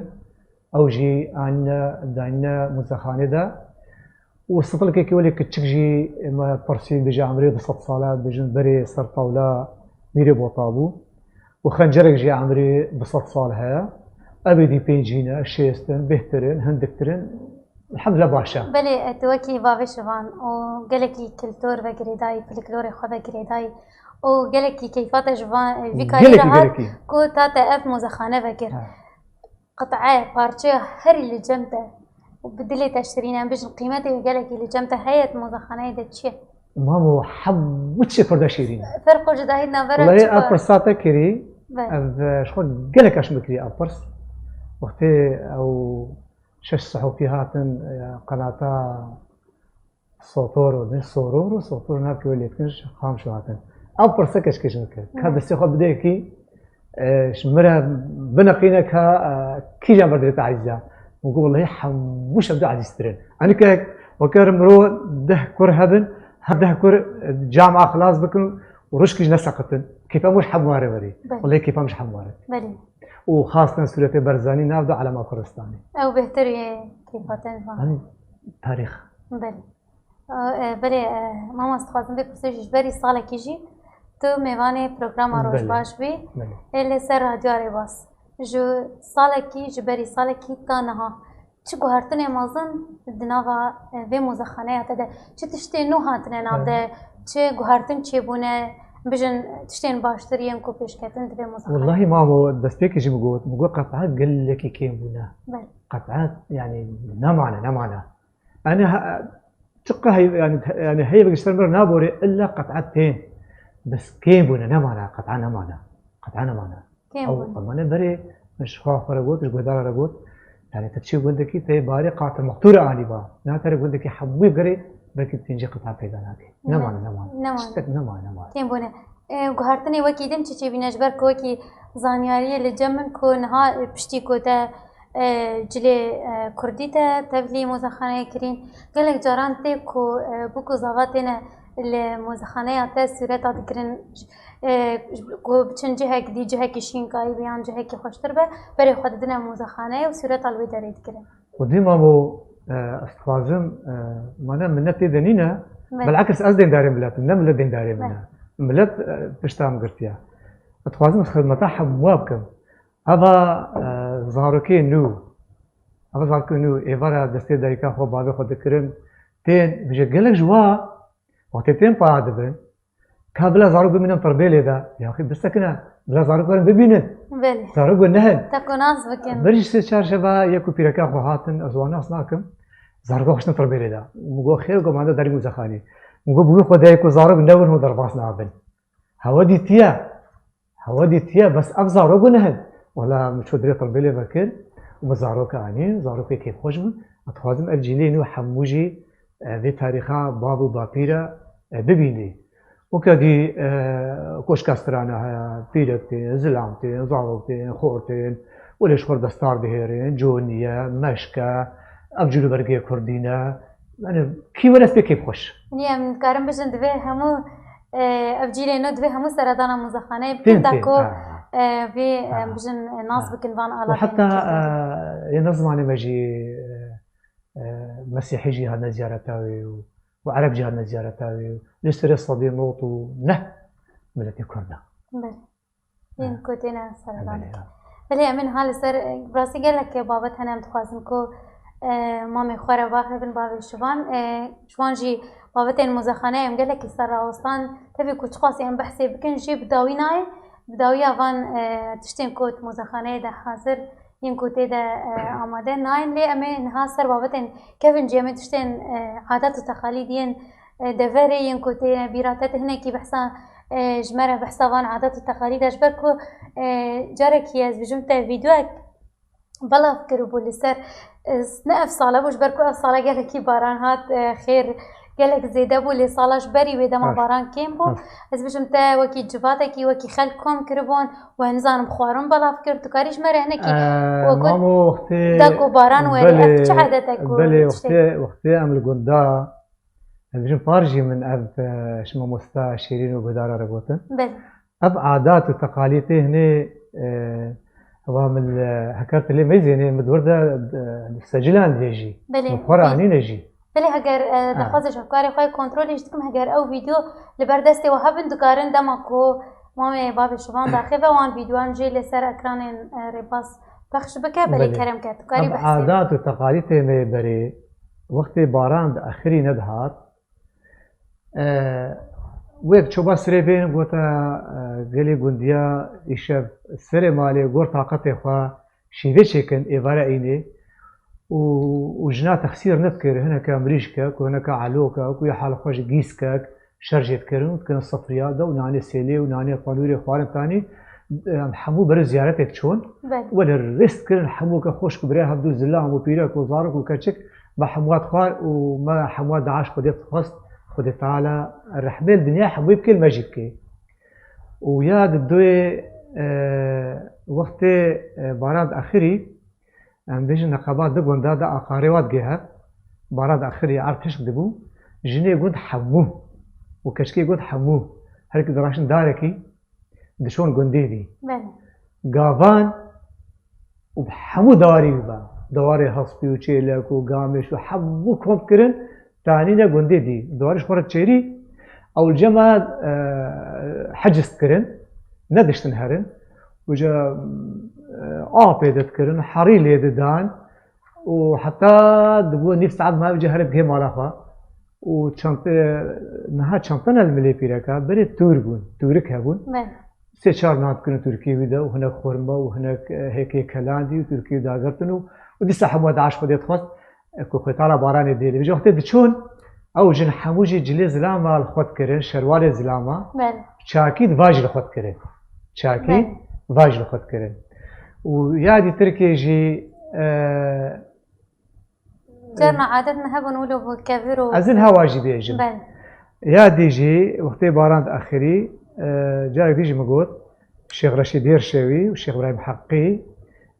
Ew jî anîne dayîne muzexanê de. Û sitilkekî welê kiçik jî me pirsî, dibêje emrê du sed sal e, dibêjin berê ser tawla Mîrê Bota bû. Û xencerek jî emrê du sed sal heye. Ev êdî pêncî ne, şêst in, bêhtir in, hindiktir in. Elhamdulillah baş e. Belê, tu wekî bavê şivan û gelekî kiltor ve girêdayî, folklorê xwe ve girêdayî û gelekî keyfa te ji van, vî karî Gelekî, re hat gelekî. Ku ta te ev muzexane vekir. He. Qit'e, parçeya herî li cem te û bi dilê te şirîn e, em bijin qîmetê wê gelekî li cem te heye di mozexaneyê de çi ye? Mamo, hemû tiştê pir de şirîn e. Ferq û cudahî di navbera Wellahî çi ev va? Pirsa te kirî, Be. Ev, e, ji xwe gelek eş min kirî ev pirs. Wextê ew şeş sehûfî hatin, e, qenata Sotor û ne Soror û Sotor navkê wê lêtkin ji Xamşo hatin. Ew pirseke ji kê ji min kir. Ka Hmm. destê xwe bidê kî, e, ji min re bineqîne ka, e, kîjan ber dilê te ezîz e? Min got, wellahî hemû şevdû ezîztir in. Enî ke weke mirov deh kur hebin, her deh kur, e, cama xilas bikin û rişkî ji neseqitin. Keyfa min ji hemû re werî. Belê. Wellahî keyfa min ji hemû re. Belê. Û xastan sûretê Barzanî nav da Elema Kurdistanê. Ew bêhtir ê keyfa te ji van. Yanî tarîx. Belê. E, e, belê, e, mamoste, dixwazim vê pirsê jî, ji berî salekî jî tu mêvanê programa Belê. Rojbaş bî. Belê. Ê li ser Radyoya Rêbaz. Ji salekî, ji berî salekî ta niha Çi guhertinê mezin di nava, e, vê mozexaneya te de? Çi tiştên nû hatine nav de? Çi guhertin çêbûne? Bijin tiştên baştir yên ku pêşketin di vê mozexaneyê? Wellahî mamo, destpêkê jî min got, min got qet'a gelekî kêm bûne. Belê. Qet'a, yanî, nemane, nemane. Yanî, he-, çiqa hey-, yanî, yanî, heyvek ji ser min re naborê, illa qet'a tên. Bes kêm bûne, nemane, qet'a nemane. Qet'a nemane. Kêm Ew, bûne. Emane berê, min ji xwe, xwe re got, ji guhdara re got, yanî, tu çi gundekî te barê qatil mextûr anî ba. Na te re gundekî hemû gerê, belkî tîncî qet'a peyda nake. Ne-, Nemane, nemane. Nemane. Tiştek nemane, nemane. Kêm bûne. E, guhertinê wekî din çi çêbîne, ji ber ku wekî zanyariyê li cem min ku niha, e, piştî ku te, e, cilê, e, kurdî te tevlî mozexaneyê kirîn, gelek caran tê ku, e, bûk û zava têne li mozexaneya te sûreta dikirin, e, ku biçin cihek dî, cihekî şînkayî be yan cihekî xweştir be, berê xwe didine mozexaneyê û sûreta li wê derê dikirin. Xwedî mamo, e, ez dixwazim, e, mane min ne tê de nîne, Belê. Belekis ez dêndarê milet im, ne milet dêndarê min e. Belê. Milet, e, pişta min girtiye. Ez dixwazim xizmeta hemû bikim. Eva, e, zarokê nû, eva zarokê nû, êvara destê dayika xwe, bavê xwe dikirin, tên, bije gelek ji wa, wextê tên paya dibin, Ka bila zarok bimînin tirbêlê de. Ya xî bisekine, bila zarok werin bibînin. Belê. Zarok we nehin. Te ku nas bikin. Berî sê çar şeva yek û pîreka xwe hatin, ez wan nas nakim. Zaroka xwe ştin tirbêlê de. Min got, "Xêr, got, manda derî muzexanî." Min got, "Bi wî xwedayê ku zarok newin hûn derbas nabin." Hewe dîtiye. Hewe dîtiye, bes ev zarok we nehin. Wela min çû dirê tirbêlê vekir û min zarok anîn, zarokê kêfxweş bûn. Ez dixwazim ev cîlê nû hemû jî, e, vê tarîxa bab û bapîre, e, bibînî. Weke dî, e, koşka strana heye, pîrek tên, zilam tên, zarok tên, xor tên, welê ji xwe re destar dihêrin, coniye, meşke, ev cûr û bergê kurdî ne. Yani, kî were ez pê kêfxweş. Niye, em dikarin bijin divê hemû, e, ev cîlê nû divê hemû seredana muzexaneyê bikin, Tên, da tên, ku, ha, ha. e, vê, e, Ha. bijin, e, nas Ha. bikin van Û alatên heta, çêkirin. e, yê ne zimanê me jî, e, e, mesîhî jî hatine ziyareta wê û, û ereb jî hatine ziyareta wê û lê serê sedî nod û neh miletê Kurd e. Belê. Yên Ha. ku têne serdan Belê, dikin. ha. Belê, em ê niha li ser, e, bi rastî gelek babet hene em dixwazin ku, e, mamê xwe re baxivin, bavê Şivan. E, ji wan jî babetên muzexaneyê em gelekî ser rawestan. Tevî ku çiqasî em behsê bikin jî bi dawî nayê. Bi dawiya van, e, tiştên ku di muzexaneyê de hazir yên ku tê de, e, amade nayên, lê em ê niha ser babetên kevin jî em ê tiştên, e, adet û teqalîd yên, e, deverê yên ku têne bîra te, tu hinekî behsa, e, ji me re behsa van adet û teqalîd e, ji ber ku, e, carekî ez bijim te vîdeoyek belav kiribû li ser, e, ne ev sala bû, ji ber ku ev sala gelekî baran hat, e, xêr gelek zêde bû, lê sala ji berî wê dema Baş. baran kêm bû. Baş. Ez bijim te wekî civatekî, wekî xelk kom kiribûn, we nizanim xwarin belav kir, tu karî ji me re hinekî Ee, we got, mamo, wextê da ku baran were, ev çi edetek ku belê, tiştek? Wextê, wextê em li gunda, em bijin par jî min ev, e, ji mamosta Şêrîn û guhdara re gotin. Belê. Ev adat û teqalîtê hinê, e, wa min, e, hekar tilê meyzênê, min di wir de, e, secila dibêjî. Belê. Min xwe re anîne jî. Belê heger, e, Ha. dixwazê ji hevkarê xwe yê kontrolê jî dikim, heger ew vîdeo li ber destê we hebin, dikarin dema ku mamê bavê Şivan daxê ve wan vîdeoyan jî li ser ekranên, e, rêbaz pexş bike, belê Belê. kerem ke, tu karî Ev behsê. adat û teqalîtê me yê berê, wextê baran di axirî nedihat, e, wek çoba sirê bên gote, e, gelê gundiya îşev serê malê gor taqetê xwe şîvê çêkin êvara înê û, û jina texsîr nedikir, hineke mirîşke, ku hineke eloke, ku yê hal xwe ji gîskek şer jê dikirin û dikirin sifriya de û nanê sêlê û nanê panûrê xwarin tanî, em hemû beri ziyaretê diçûn. Belê. Welê rêz dikirin hemû ke xweşk û birê hevdû zilam û pîrek û zarok û keçik me hemûa dixwar û me hemûa dua ji Xwedê dixwest, Xwedê Teala rehmê li dinya hemûyê bike, li me jî bike. Û ya di doyê, e, wextê, e, baran diaxirî, em bêjin neqeba di gunda de aqarê wa digê hev, baran diaxirî erd hişk dibû, jinê gund hemû û keçikê gund hemû, her yekî diraşin darekî, diçûn gundê dî. Belê. Gavan û bi hemû dewarî wî ba. Dewarê hespî û çêlek û gamêş û hemû kom kirin, tanîne gundê dî. Dewarî ji xwe re çêrî, ew li cema, e, heciz dikirin, nediştin herin. Û ca, e, apê dikirin, herî lê didan. û heta dibû nîv saet ma ev cî here bigihê mala xwe. Û çant-, e, niha çantana li milê pîreka, berê tûr bûn, tûrik hebûn. Belê. Sê çar nan dikirin tûrkê wî de û hinek xurma û hinek, e, hêkê kelandî û tûrkê wî dagirtin û, û dîsa hemû daş xwedê dixwest, e, ku xwetala baranê dê. Lê vêca wextê diçûn, ew jin hemû jî cilê zilama li xwe dikirin, şerwalê zilama. Belê. Çakî di va jî li xwe dikirin. Çakî Belê. va jî li xwe dikirin. Û yadî Tirkê jî, e, Carna adet me hebûn wilo bi kevir û Ez in hewa jî bêjim. Belê. Ya dî jî wextê baran diaxirî, e, carek dî jî min got, Şêx Reşîd Hêrşewî û Şêx Îbrahîm Heqî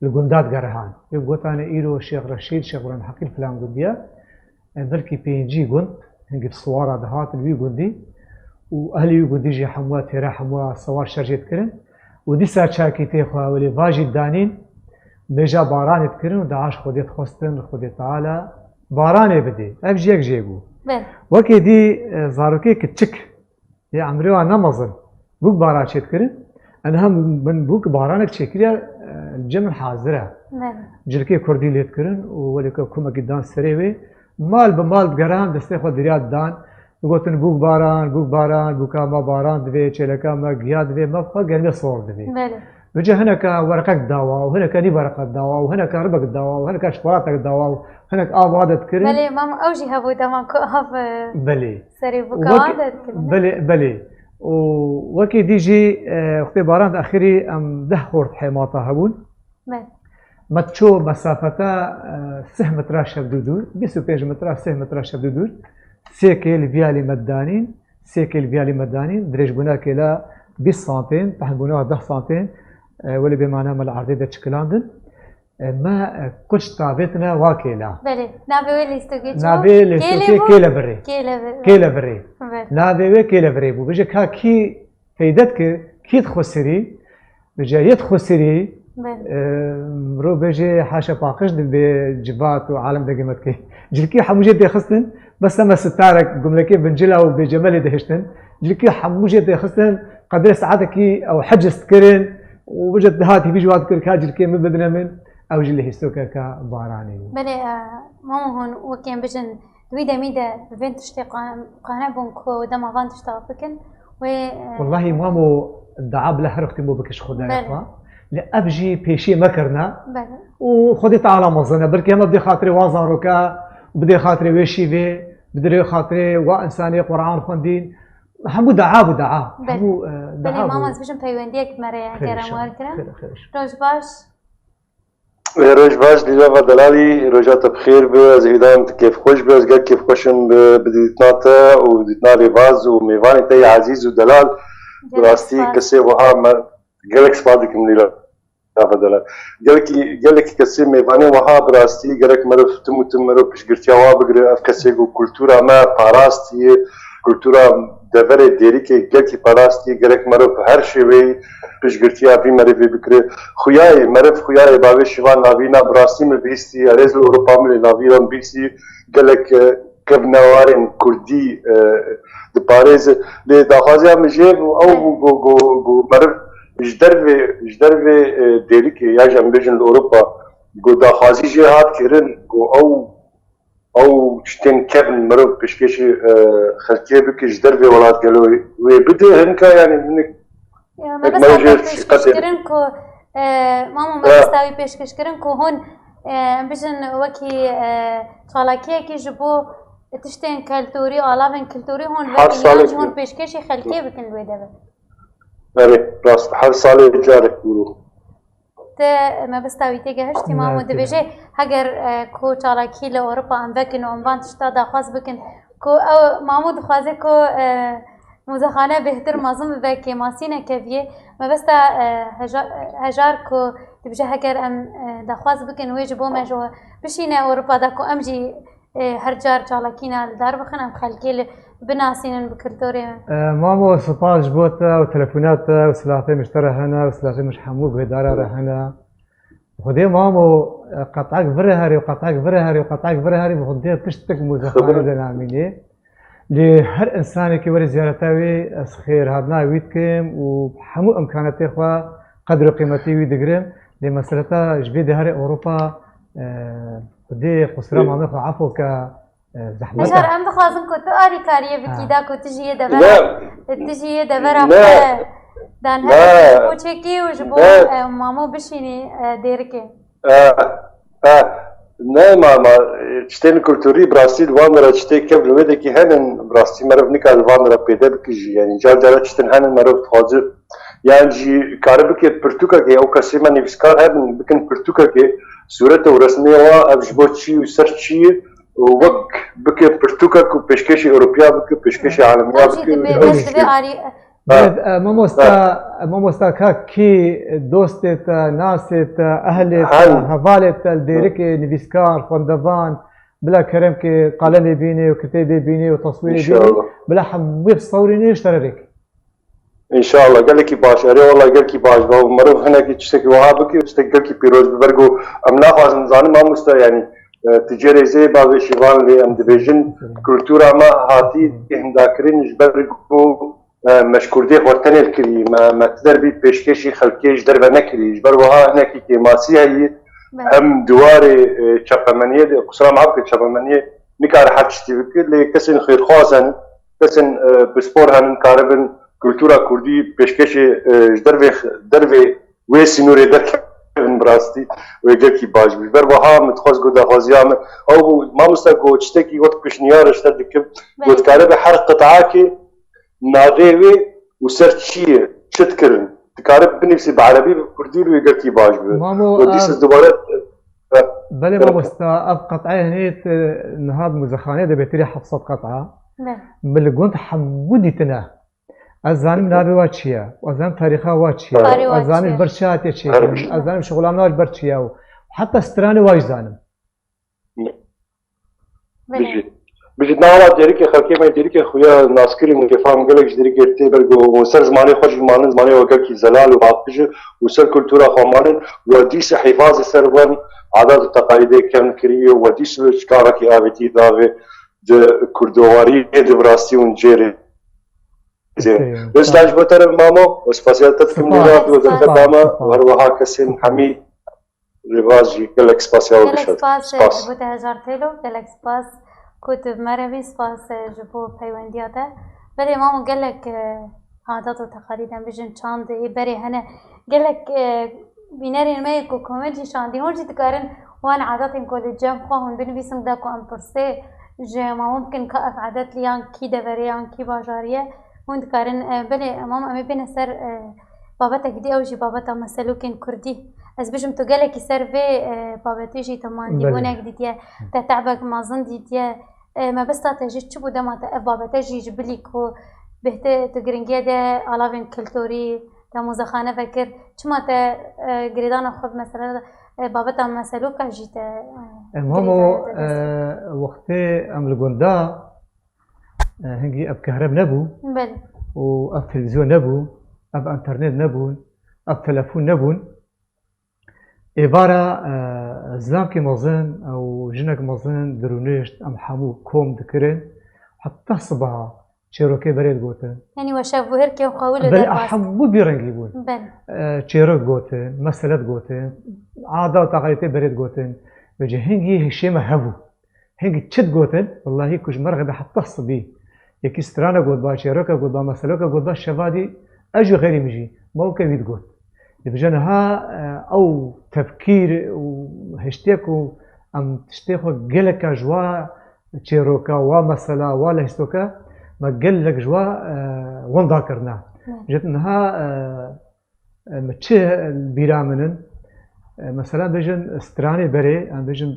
li gunda digerihan. Wê gotane îro Şêx Reşîd, Şêx Îbrahîm Heqî li filan gundiya. E, belkî pêncî gund, hingî bi siwara dihatin wî gundî û ehlî wî gundî jî hemûya têra hemûya sewar şer jê dikirin û dîsa çakî tê xwe welê va jî danîn, mêja baranê dikirin û daaş Xwedê dixwestin, Xwedê Teala baranê bidê. Ev jî yek jê bû. Belê. Wekê dî, e, zarokê kiçik, yê emrê wan ne mezin, bûk baran çê dikirin, en hem min bûk baranek çêkiriya, e, cem min hazir e. Belê. Cilkê kurdî lê dikirin û welê ku kumekî dan serê wê, mal bi mal digerihan destê xwe dirya didan, Gotin bûk baran, bûk baran, bûka me baran divê, çêleka me giya divê, me xwe germê sor divê. Belê. Vêca hineka werqek dawa û hineka nî werqe dawa û hineka ribek dawa û hineka şokolatek dawa û hinek av wa de dikirin. Belê, mam ew jî hebû dema ku av, e, Belê. serê bûka Wek-, wan de dikirin. Belê, belê. Û wekî dî jî, e, wextê baran diaxirî em deh xort hêmata hebûn. Belê. Me ço mesafeta, e, sih metra şevdû dûr, bîst û pênc metra, sih metra şevdû dûr, sê kêl viyalî me danîn, sê kêl viyalî me danîn, dirêjbûna kêla bîst santên, tehnbûna deh santên, e, welê bêmane me li erdê de çikilandin. E, me, e, kuç tavêtine wa kêla. Belê, navê wê lîstokê çi bû? Navê lîstokê Kêlê bû? Kêle Birê. Kêle Birê. Kêle Birê. Belê. Navê wê Kêle Birê bû. Bêje ka kî Feyde dikir, kî dixwesirî, bi cayê dixwesirî, Belê. e, mirov bêje haşa paqij dibê civat û alem de gemet kê. Cilkî hemû jê têxistin, bes deme sitarek gumlekê bincila û bêcemelê dihiştin. Cilkî hemû jê têxistin, qedrê saetekî ew heciz dikirin û bêje dihat hîvî ji wan dikir ka cilkê min bidine min, ew jî li hîstokeka baranê bû. Belê, e, mamo hûn wekî em bijin Di wî demî de bi vên tiştê qane, qane bûn ku dema van tişta bikin, wê, e, Wellahî mamo, dua bila her wextî mo bike ji Xwedayê Belê. xwe. Lê ev jî pêşiyê me kirine. Belê. Û Xwedê Teala mezin e. Belkî hema bidê xatirê wa zaroka, bidê xatirê wê şîvê, bidê xatirê wa însanê Quran xwendîn. Hemû dua bû dua. Belê. Hemû, e, Belê, dua bû. mama, ez bijim peywendiyek me re Xêr gerem inşallah. wer kirin. Xêr, xêr inşallah. Roj baş. Roj baş, Dîlava Delalî, roja te bi xêr be, ez hêdayim tu kêfxweş be, ez gelek kêfxweş im bi, bi dîtina te û dîtina rêbaz û mêvanê te yê ezîz û delal. Bi Gelek rastî spas. kesê wiha me, gelek spas dikim Dîlava Delal. Gelekî, gelekî kesê mêvanê wiha bi rastî gerek meriv tim û tim meriv piştgirtiya wa bigire. Ev kesê ku kultura me parastiye, kultura deverê Dêrikê gelkî parastiye, gerek meriv bi her şêweyî piştgirtiya vî merivê bikire. Xuyayê meriv, xuyayê bavê Şivan Navîna bi rastî min bihîstî, erê ez li Ewropa min lê Navîna min bihîstî, gelek, e, kevnewarên kurdî, e, diparêze. Lê daxwaziya min jê bû, ew bû ku, ku, ku meriv ji dervê, ji dervê, e, Dêrikê ya jî em bêjin li Ewropa, ku daxwazî jê hat kirin, ku ew ew tiştên kevn mirov pêşkêşî, e, xelkê bike ji dervê welat gelo wê bide hinka, yanî hinek Ya, me wek bes me hata jê pêşkêş siqetê kirin ku, e, mamo, me Ha. bes dawî pêşkêş kirin ku hûn, e, em bijin wekî, e, çalakiyekî ji bo tiştên keltorî, alavên keltorî hûn Her vekî yan salê ji hûn ki. pêşkêşî xelkê bikin li wê devê. Erê, rast. Her salê carek bûro. Te mebesta wî têgehiştî, Mamo, dibêje, heger, e, ku çalakî li Ewropa em vekin û em van tişta daxwaz bikin, ku ew, Mamo dixwaze ku, e, muzexane bêhtir mezin bibe, kêmasî nekeviyê. Mebesta, e, heja-, e, hejar ku dibêje, heger em, e, daxwaz bikin, wê ji bo me ji we bişîne Ewropa de, ku em jî Ê, her car çalakîna li dar bixin, em xelkê li binasînin bi kulturê me. E, Mamo, spas ji bo te û telefona te û silahatê min ji te re hene û silahatê min ji hemû guhêdara re hene. Xwedê Mamo, e, qetek vire herê û qetek vire herê û qetek vire herê, bi Xwedê tiştek muzexanê de namînê. Lê her insanekî were ziyareta wê, ez xêrhatina wî dikim û hemû imkanetê xwe qedr û qîmetê wî digirim. Lê meseleta ji vê de herê Ewropa, e, Xwedê qusura mamê xwe efo ke, e, zehmet Beşar, e. Em dixwazin ku tu arîkariyê bikî Ha. da ku tu jî yê devera, Ne. tu jî yê devera Ne. xwe dan Ne. hebe poçekî û ji bo, Ne. e, mamo bişînî, e, dêrikê. E, e, ne mama, e, çitên kulturî bi rastî li van re çitê kevn wê dekî henin, bi rastî meriv nikare li van re pêde bike jî. Yanî car cara çitin henin meriv dixwaze. Yan jî kare bike pirtûkekê, ew kesê me nivîskar hebin, bikin pirtûkekê, sûrete û resmê wa, ev ji bo çi û ser çi ye, û wek bike pirtûkek û pêşkêşî Ewropiya bike, pêşkêşî alemiya Ew jî bike, dibê, ew ew jî jî divê dibê. arî-, Belê, Ha. e, mamosta, Ha. e, mamosta ka kî dostê te, nasê te, ehlê te, Hal. hevalê te, li dêrikê nivîskar, xwendevan, bila kerem ke qalemê bînê û kitêbê bînê û teswîrê bînê, İnşallah. bila hemû bi sewrî nê ji te re rêk. İnşallah, gelekî baş, erê wala gelekî baş, ba meriv hinekî tiştekî wiha bike, tiştek gelkî pîroz bi ber ku em naxwazin zanin mamosta, yanî, e, tu cê rêzê bavê şîvan lê em dibêjin, kultura me hatî himdakirin ji ber ku e, me ji kurdê xwe tenê kirî, me, me ti der bî pêşkêşî xelkê ji derve nekirî. Ji ber wiha hinekî kêmasî heyî, Belê. hem di warê, e, çapemeniyê de, qusura me bike, çapemeniyê nikare her tiştî bike, lê kesên xêrxwaz in, kesên, e, pispor henin, karibin kultura kurdî pêşkêşê, e, ji dervê, dervê wê sînorê derkevin bi rastî wê gelkî baş bî. Ji ber wiha min dixwest ku daxwaziya min ew bû, mamosta ku tiştekî wek pişniyar ji te dikim, Belê. ku dikaribe her qit'akê navê wê û ser çi ye, çi dikirin? Dikare binivîsî bi erebî, bi kurdî, li wê gelkî baş bibe. Mamo, Û dîsa ev, dubare, e, belê e, mamosta, ev qet'e hinê te niha di muzexanê de bêtirî heft sed qet'a. Ne. Min li gund hemû dîtine. Ez zanim navê wa çi ye. Ez zanim tarîxa wa çi ye. Tarîxa wa Ez zanim çi ye. ber çi hatiye çêkirin. Her Ez zanim şixulamna wa ji ber çi ye. Û heta stranê wa jî zanim. Belê. Bijî. Bijî, nava dêrikê xelkê me, dêrikê xuya naskirî û kêfa min gelek ji dêrikê tê ber ku hûn ser zimanê xwe jî manin, zimanê we gelkî zelal û baqij e û ser kultura xwe manin, we dîsa hîfazê ser wan adat û teqalîdê kevn kirî û we dîsa çikarekî avêtî davê di kurdowariyê de bi rastî hûn cêrê. Sê, Rêz sağ ol. ji bo te re mamo, û spasiya te dikim Spas, lêva, tu spas, derfeta me, spas. û her wiha kesên hemî Rêbaz jî gelek spasiya we Gelek bişer. spas, e, Spas. ji bo te hejar têlo, gelek spas ku tu bi me re bî, spas, e, ji bo peywendiya te. Belê mamo gelek, e, adat û teqalîd em bijin çand ê berê hene. Gelek, e, bînerên me yê ku komêd jî şandî hûn jî dikarin wan adatên ku li cem xwe hûn binivîsin da ku em pirsê ji mamo bikin ka ev adet li yan kî deverê yan kî bajarî ye. Hûn dikarin, e, belê mamo em ê bêne ser, e, babetek dî ew jî babeta meselokên kurdî. Ez bijim tu gelekî ser vê, e, babetê jî te mandîbûnek Belê. dîtiye, te te'bek mezin dîtiye. E, mebesta te jî çi bû dema te ev babete jî ji bilî ku bêhte tu giringiyê de alavên kiltorî, te muzexane vekir, çima te, e, girêdana xwe bi mesela, e, babeta meseloka jî te, e, E, Mamo, girêdayê te dest e, wextê em li gunda, e, hingî ev kehreb nebû Belê. û ev televîzyon nebû, ev enternet nebûn, ev telefon nebûn. Êvara, e, zilamkî mezin û jinek mezin dirûnişt, em hemû kom dikirin. Heta sibaha çêrokê berê digotin. Yanî we şev û herkê xwe wilo Belê, derbas. hemû bî rengî bûn. Belê. E, çêrok gotin, mesele digotin, ada û taqalîtê berê digotin. Vêce hingî hişê me hebû. Hingî çi digotin? Wellahî ku ji me re xebe heta sibî. Yekî strana got ba, çêroka got ba, meseloka got ba, şeva dî ez jî xêrî min jî. Ma weke wî digot. Dibêje niha, e, ew tefkîr û hiştê ku em tiştê xwe geleka ji wa çêroka, wa mesela, wa lehîstoka, me gelek ji wa, e, winda kirina. Ne. Ji niha, e, Em çi li bîra min in? E, mesela bêjin stranê berê, em bêjin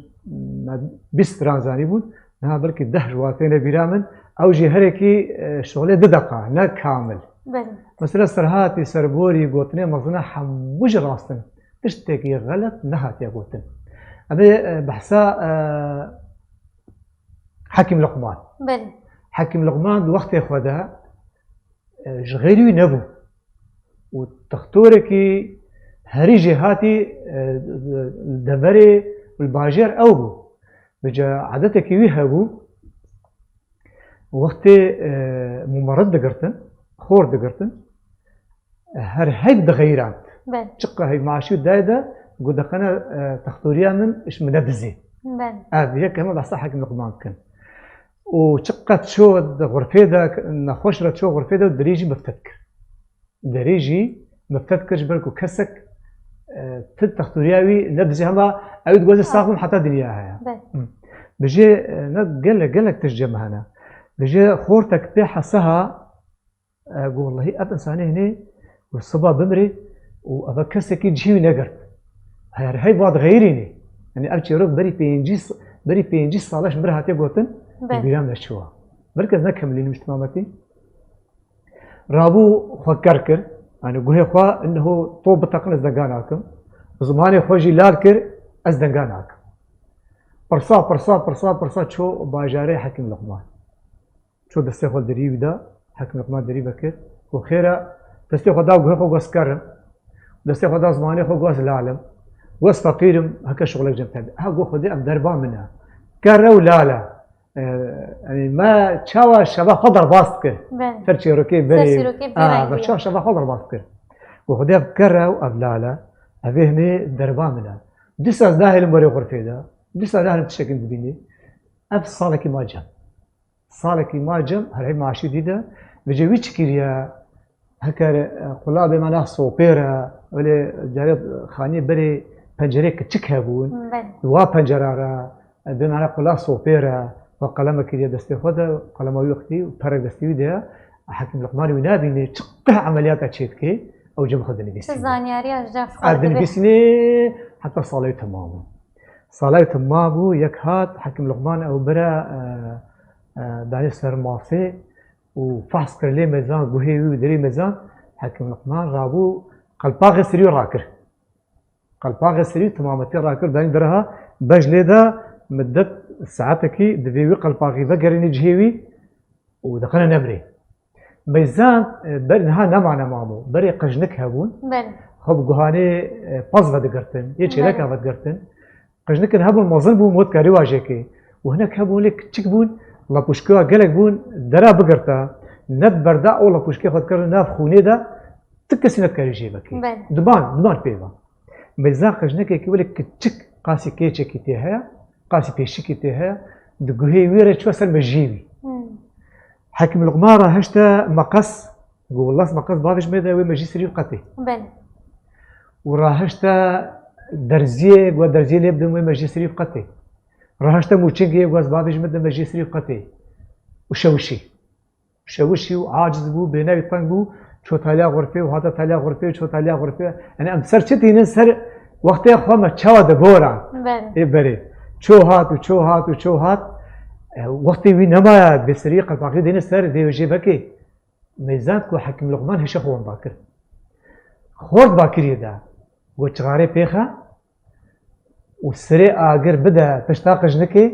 me bîst stran zanîbûn, niha belkî deh ji wan têne bîra min, ew jî herekî, e, şixulê du deqa, ne kamil. Belê. Mesela serhatî, serborî, gotinê mezina hemû jî rast in. Tiştekî xelet nehatiye gotin. Em ê, e, behsa, e, Hekîm Luqman. Belê. Hekîm Luqman di wextê xwe de e, ji xêrî wî nebû. Û textorekî herî jêhatî, e, li deverê li bajêr ew bû. Vêca edetekî wî hebû, wextê, e, mumerit digirtin, xor digirtin, e, her heyv dixeyirand. Belê. Çiqa heyv maaşî dayê de, got, "Deqene, e, textoriya min ji min nedizê." Belê. Ev yek hema behsa Hekim Luqman dikin. Û çiqet çû di xurfê de, nexweş re çû xurfê de û derî jî miftet kir. Derî jî miftet kir ji ber ku kesek, e, ti textûriya wî nedizê hema ew dixwaze sax bim heta dinya heye. Belê. Hı. Dijê, e, ne gelek, gelek tişt cem hene. Dijê xortek pê hese ha, e, got, "Wellahî ev insanê hinê û siba bimirê û ev kesekî cihê wî negirt." Her hey vat xeyirînê. Yani ev çîrok berî pêncî s-, berî pêncî sala ji min re hatiye gotin, Belê. Bîra min neçûwa. Belkî ez nekemilînim ji timametî. Rabû xwe ker kir. Yani guhê xwe, "Inneho to biteqin ez denga nakim." Zimanê xwe jî lal kir, "Ez denga nakim." Pirsa, pirsa, pirsa, pirsa çû bajarê Hekim Luqman. Çû destê xwe derî wî da, Hekim Luqman derî vekir. Û xêra destê xwe da guhê xwe, got, "Ker im." Destê xwe da zimanê xwe, got, "Lal im." Got, "Feqîr im, heke şixulek cem te." Ha, got, "Xwedê em derba min e. Ker e û lal e." E, yani me çawa şeva xwe derbas dikir. Belê. Ser çîrokê Ser berê. Çîrokê vê A, rengî me ye. Çawa şeva xwe derbas dikir. Got, "Xwedê ev ker e û ev lal e. Ev ê hinê derba min e. Dîsa ez nahêlim werê xurfê de. Dîsa nahêlim tiştekî dibînî." Ev salekî ma cem. Salekî ma cem, her hê maşî dî de, vêce wî çi kiriye, heker, e, qulabê me nav sopê re, wele carê xaniyê berê pencereyê kiçik hebûn, Belê. Wa pencera re, e, bê me ne qula sopê re, xwe qeleme kiriye destê xwe de, qelema wî wextî û perek destê wî de ye, Hekim Luqmanê wî nabînê, çi qeh emeliyata çê dike, ew cem xwe dinivîsîne. Çi zanyariya ji cem xwe Ez dinivîsîne, heta salê wî temam bû. Salay temam bû, yek hat, Hekim Luqman ew bira, e, e, danî ser masê û fehs kir lê mezan, guhê wî û derî mezan, Hekim Luqman rabû qelpaxê serî rakir. Qelpaxê serî timametî rakir, danî diraha bej lê de, midet saetekî divê wî qelpaxî vegerînî cihê wî û dixine nemrê. Meyzan, e, ber, niha nemane mamo. Berê qijnik hebûn. Belê. Xwe bi guhanê, e, pez vedigirtin, yê çêleka Belê. Vedigirtin. Qijnikin hebûn mezin bûn, mot karî wajekê. Û hinek hebûn lê kiçik bûn, lapûşkiya gelek bûn, dera bigirta. Net berda û lapûşkê xwe dikirin nav xûnê de, ti kesî netkarî jê vekê. Belê. Duman, duman pê ve. Meyzan qijnikekî wele kiçik, qasî kêçekî tê heye, qasî pêşikî tê heye, di guhê wî re çû ser mejiyê wî. Hmm. Hekim Luqman rahişte meqes, got, "Wela meqes bavêj me de, wê mejî serî qetê." Belê. Û rahişte derziyê, got, "Derziyê lê bidim, wê mejî serî qetê." Rahişte mûçingê, got, "Bavêj me de, mejî serî qetê." Û şewişî. Şewişî û aciz bû, bênevî teng bû, çû taliya xurfê û hate taliya xurfê û çû taliya xurfê. Yani em ser çi tînin, ser wextê xwe me çawa de goran. Belê. Ê berê. Çû hat û çû hat û çû hat. E, wextê wî nemaya, bê serî qelpaqî dêne ser, dê wê jê vekê. Meyzan ku Hekim Luqman hişe xwe wenda kir. Xort bakiriyê de. Got, "Çixarê pêxe." û sirê agir bide pişta qijnikê,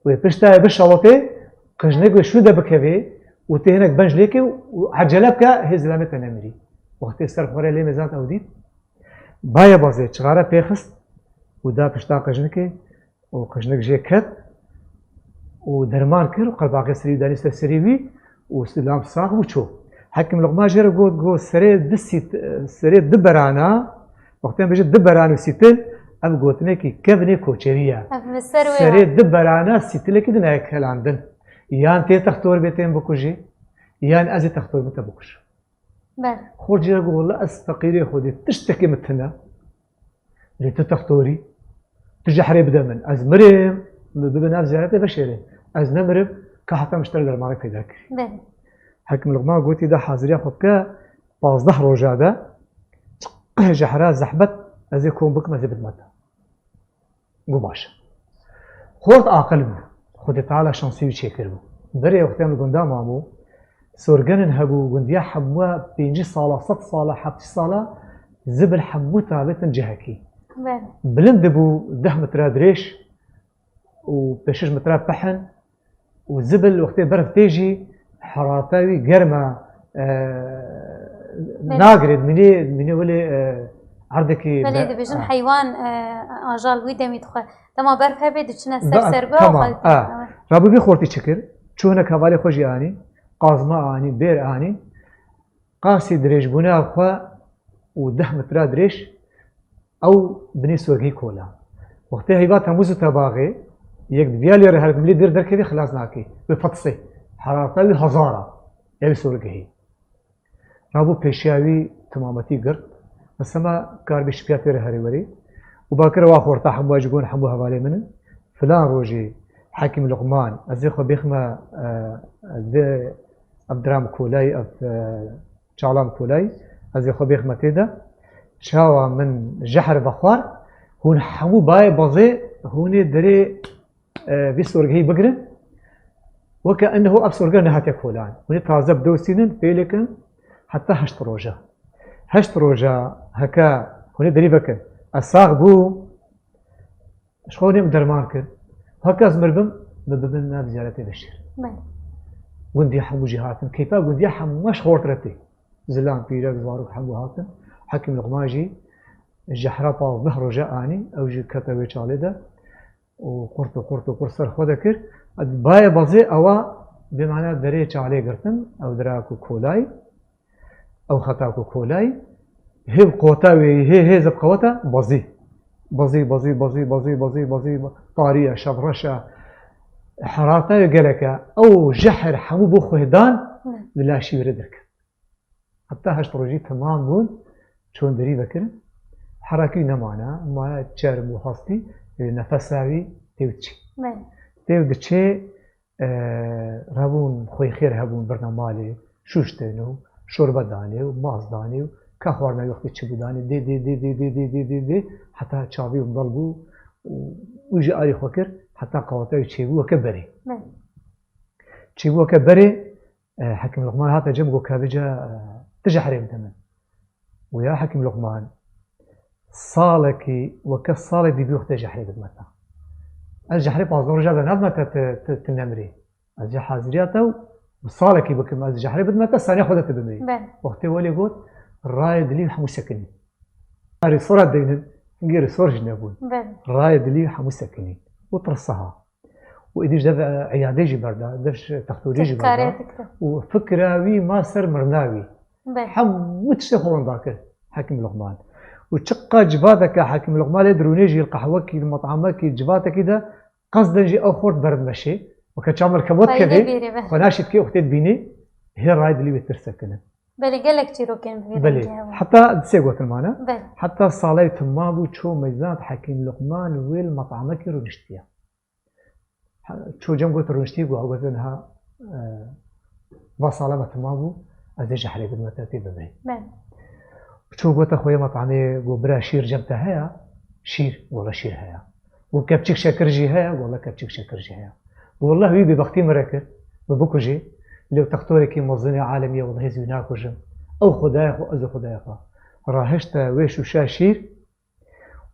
wê pişta wê bişewitê, qijnik wê şû de bikevê û tê hinek benc lêkê û ecele bike, hê zilamê te nemirî. Wextê ser xwe re lê mezan ew dît, bayê bazê çixare pê xist û da pişta qijnikê û qijnik jê ket û derman kir û qelbaqê serî danî ser serê wî û silam sax bû çû. Hekim Luqman jê re got, got, "Serê di sît-, serê di berana." Wextê em bêjin di beran û sîtil, ev gotinekî kevnê koçerî ye. Ev li ser wê Serê ye. Di berana sîtilekî din heye kelandin. Yan tê textor bê tên bikujê, yan ez ê textor bim te bikujim. Ber. Xort jê re got, "Wela ez feqîrê Xwedê, tiştekî min tune. Lê tu textorî, tu jehrê bide min. Ez mirêm, min bibe nav ziyaretê veşêrê. Ez nemirim, ka heta min ji te re dermanek peyda kirî." Ber. Hekim Luqman gotî de haziriya xwe bike, pazdeh roja de, çiqeh jehra zehmet, ez ê kom bikim, ez ê bidime te. Got, "Baş e." Xort aqil bû. Xwedê Teala şansê wî çêkiribû. Berê wextê em li gunda mabû, sorgenin hebû, gundiya hemû pêncî sala, sed sala, heftî sala, zibil hemû tavêtin cihekî. Belê. Bilind dibû deh metre dirêj û pênc şeş metre pihin, û zibil wextê berf tê jî herata wî germa, e, Belê. Nagirê, mînê, mînê welê, e, erdekî Belê, be-, dibêjin e. Heywan, e, ajal wî demî dixwe. Dema berf hebe diçine ser Da-, sergo tamam, xwe. E. Rabû vî xortî çi kir? Çû hinek hevalê xwe jî anî, qazma anî, bêr anî. Qasî dirêjbûna xwe û deh metre dirêj, ew binê sorgî kola. Wextê heyva temûz û tebaxê, Yek diviya lê re herkim lê dêr derkevî xilas nakê. Wê fetisê. Herata wî hezar a. Ew sorgehî. Rabû pêşiya wî timametî girt. Mesela kar bî şipiya tê re herê werê. Û bakire wa xorta hemû ji gon hemû hevalê min in. Filan rojê Hekîm Luqman, ez ê xwe bêxime, e, ez ê ev diram kolayî, ev, e, çalam kolayî, ez ê xwe bêxime tê de. Çawa min jehr vexwar, hûn hemû bayê bazê hûnê derê e, vî sorgehî bigirin. Weke enneho ev sorge nehatiye kolan. Hûn ê taze bidosînin, fêlê kin, heta heşt roja. Heşt roja heke hûn ê derî vekin. Ez sax bûm, ji xwe hûn ê min derman kin. Heke ez mir bim, min bibin nav ziyaretê Beşîr. Belê. Gundî hemû jî hatin. Keyfa gundiya hemû ji xort re tê. Zilam, pîrek, zarok hemû hatin. Hekîm Luqman jî jehra pazdeh roja anî, ew jî kete wê çalê de. û qurt û qurt û qurt ser xwe de kir. Bayê bazê ewa bê mana derê çalê girtin, ew dira ku kolayî, ew xeta ku kolayî, hê qota wê, hê, hê zebqeweta bazî. Bazî, bazî, bazî, bazî, bazî, bazî, tarî ye, şevreş e, herata ye gelek e. Ew jehr hemû bo xwê dan, Hı. li laşî wê re derket. Heta heşt rojî temam bûn, çûn derî vekirin. Herakî nemane, maye çerm û hastî, e, nefesa wî têw diçê. Belê. Têw diçê, e, hebûn, xwê xêr hebûn, birna malê, şûş têne û şorbe danê û maz danê û ka xwarina wî wextê çi bû danê, dê, dê, dê, heta çavî wî bel bû û wî jî arî xwe kir, heta qeweta wî çêbû weke berê. Belê. Çêbû weke berê, E, Hekîm Luqman hate cem got, "Ka vêca, e, tu jehrê bide min." Û ya Hekîm Luqman, salekî weke salê dî bî wextê jehrê bidime te. Ez jehrê pazdeh roja de nadime te, tu, tu, tu nemirî. Ez jî haziriya te û salekî bikim, ez jehrê bidime te, saniya xwe de tu bimirî. Belê. Wextê welê got, rayê dilî hemû sekinî. Rîsora deynin, hingê rîsor jî nebûn. Belê. Rayê dilî hemû sekinî. Û tirsa ha. Û êdî ji dev, e, eyadê jî berda, dev ji textorê jî berda. Çekkarê dikir. Û fikra wî ma ser mirina wî. Belê. Hemû tiştê xwe winda kir Hekîm Luqman. Û çiqa civateke Hekîm Luqman lê dirûnê jî li qehwekî, li metamekî, civatekî de qesden jî ew xort berdime şê. Weke çamer kebot Faydê kevê, bêrê be. Xwe naşî dikê wextê dibînê, hê rayê dilî wê tir sekinin. Belê, gelek çîrokên bi vî Belê. Rengî heye. Heta di sê gotin mane. Belê. Heta salê temam bû, çû meyzan Hekîm Luqman wê li metamekî rûniştiye. Çû cem got rûniştî, got, got niha, e, va sala me temam bû, ez ê jehrê bidime te tê bimrî. Belê. Çû gote xweyê metamê, got, bira şîr cem te heye? Şîr, got, wele şîr heye. Got, kepçik şekir jî heye? Got, wele kepçik şekir jî heye. Got, wele wî bêbextî min re kir, min bikujê, lê textorekî mezinê alemî ye, wele ez wî nakujim. Ew xwedayê xwe, ez û xwedayê xwe. Rahişte wê şûşa şîr,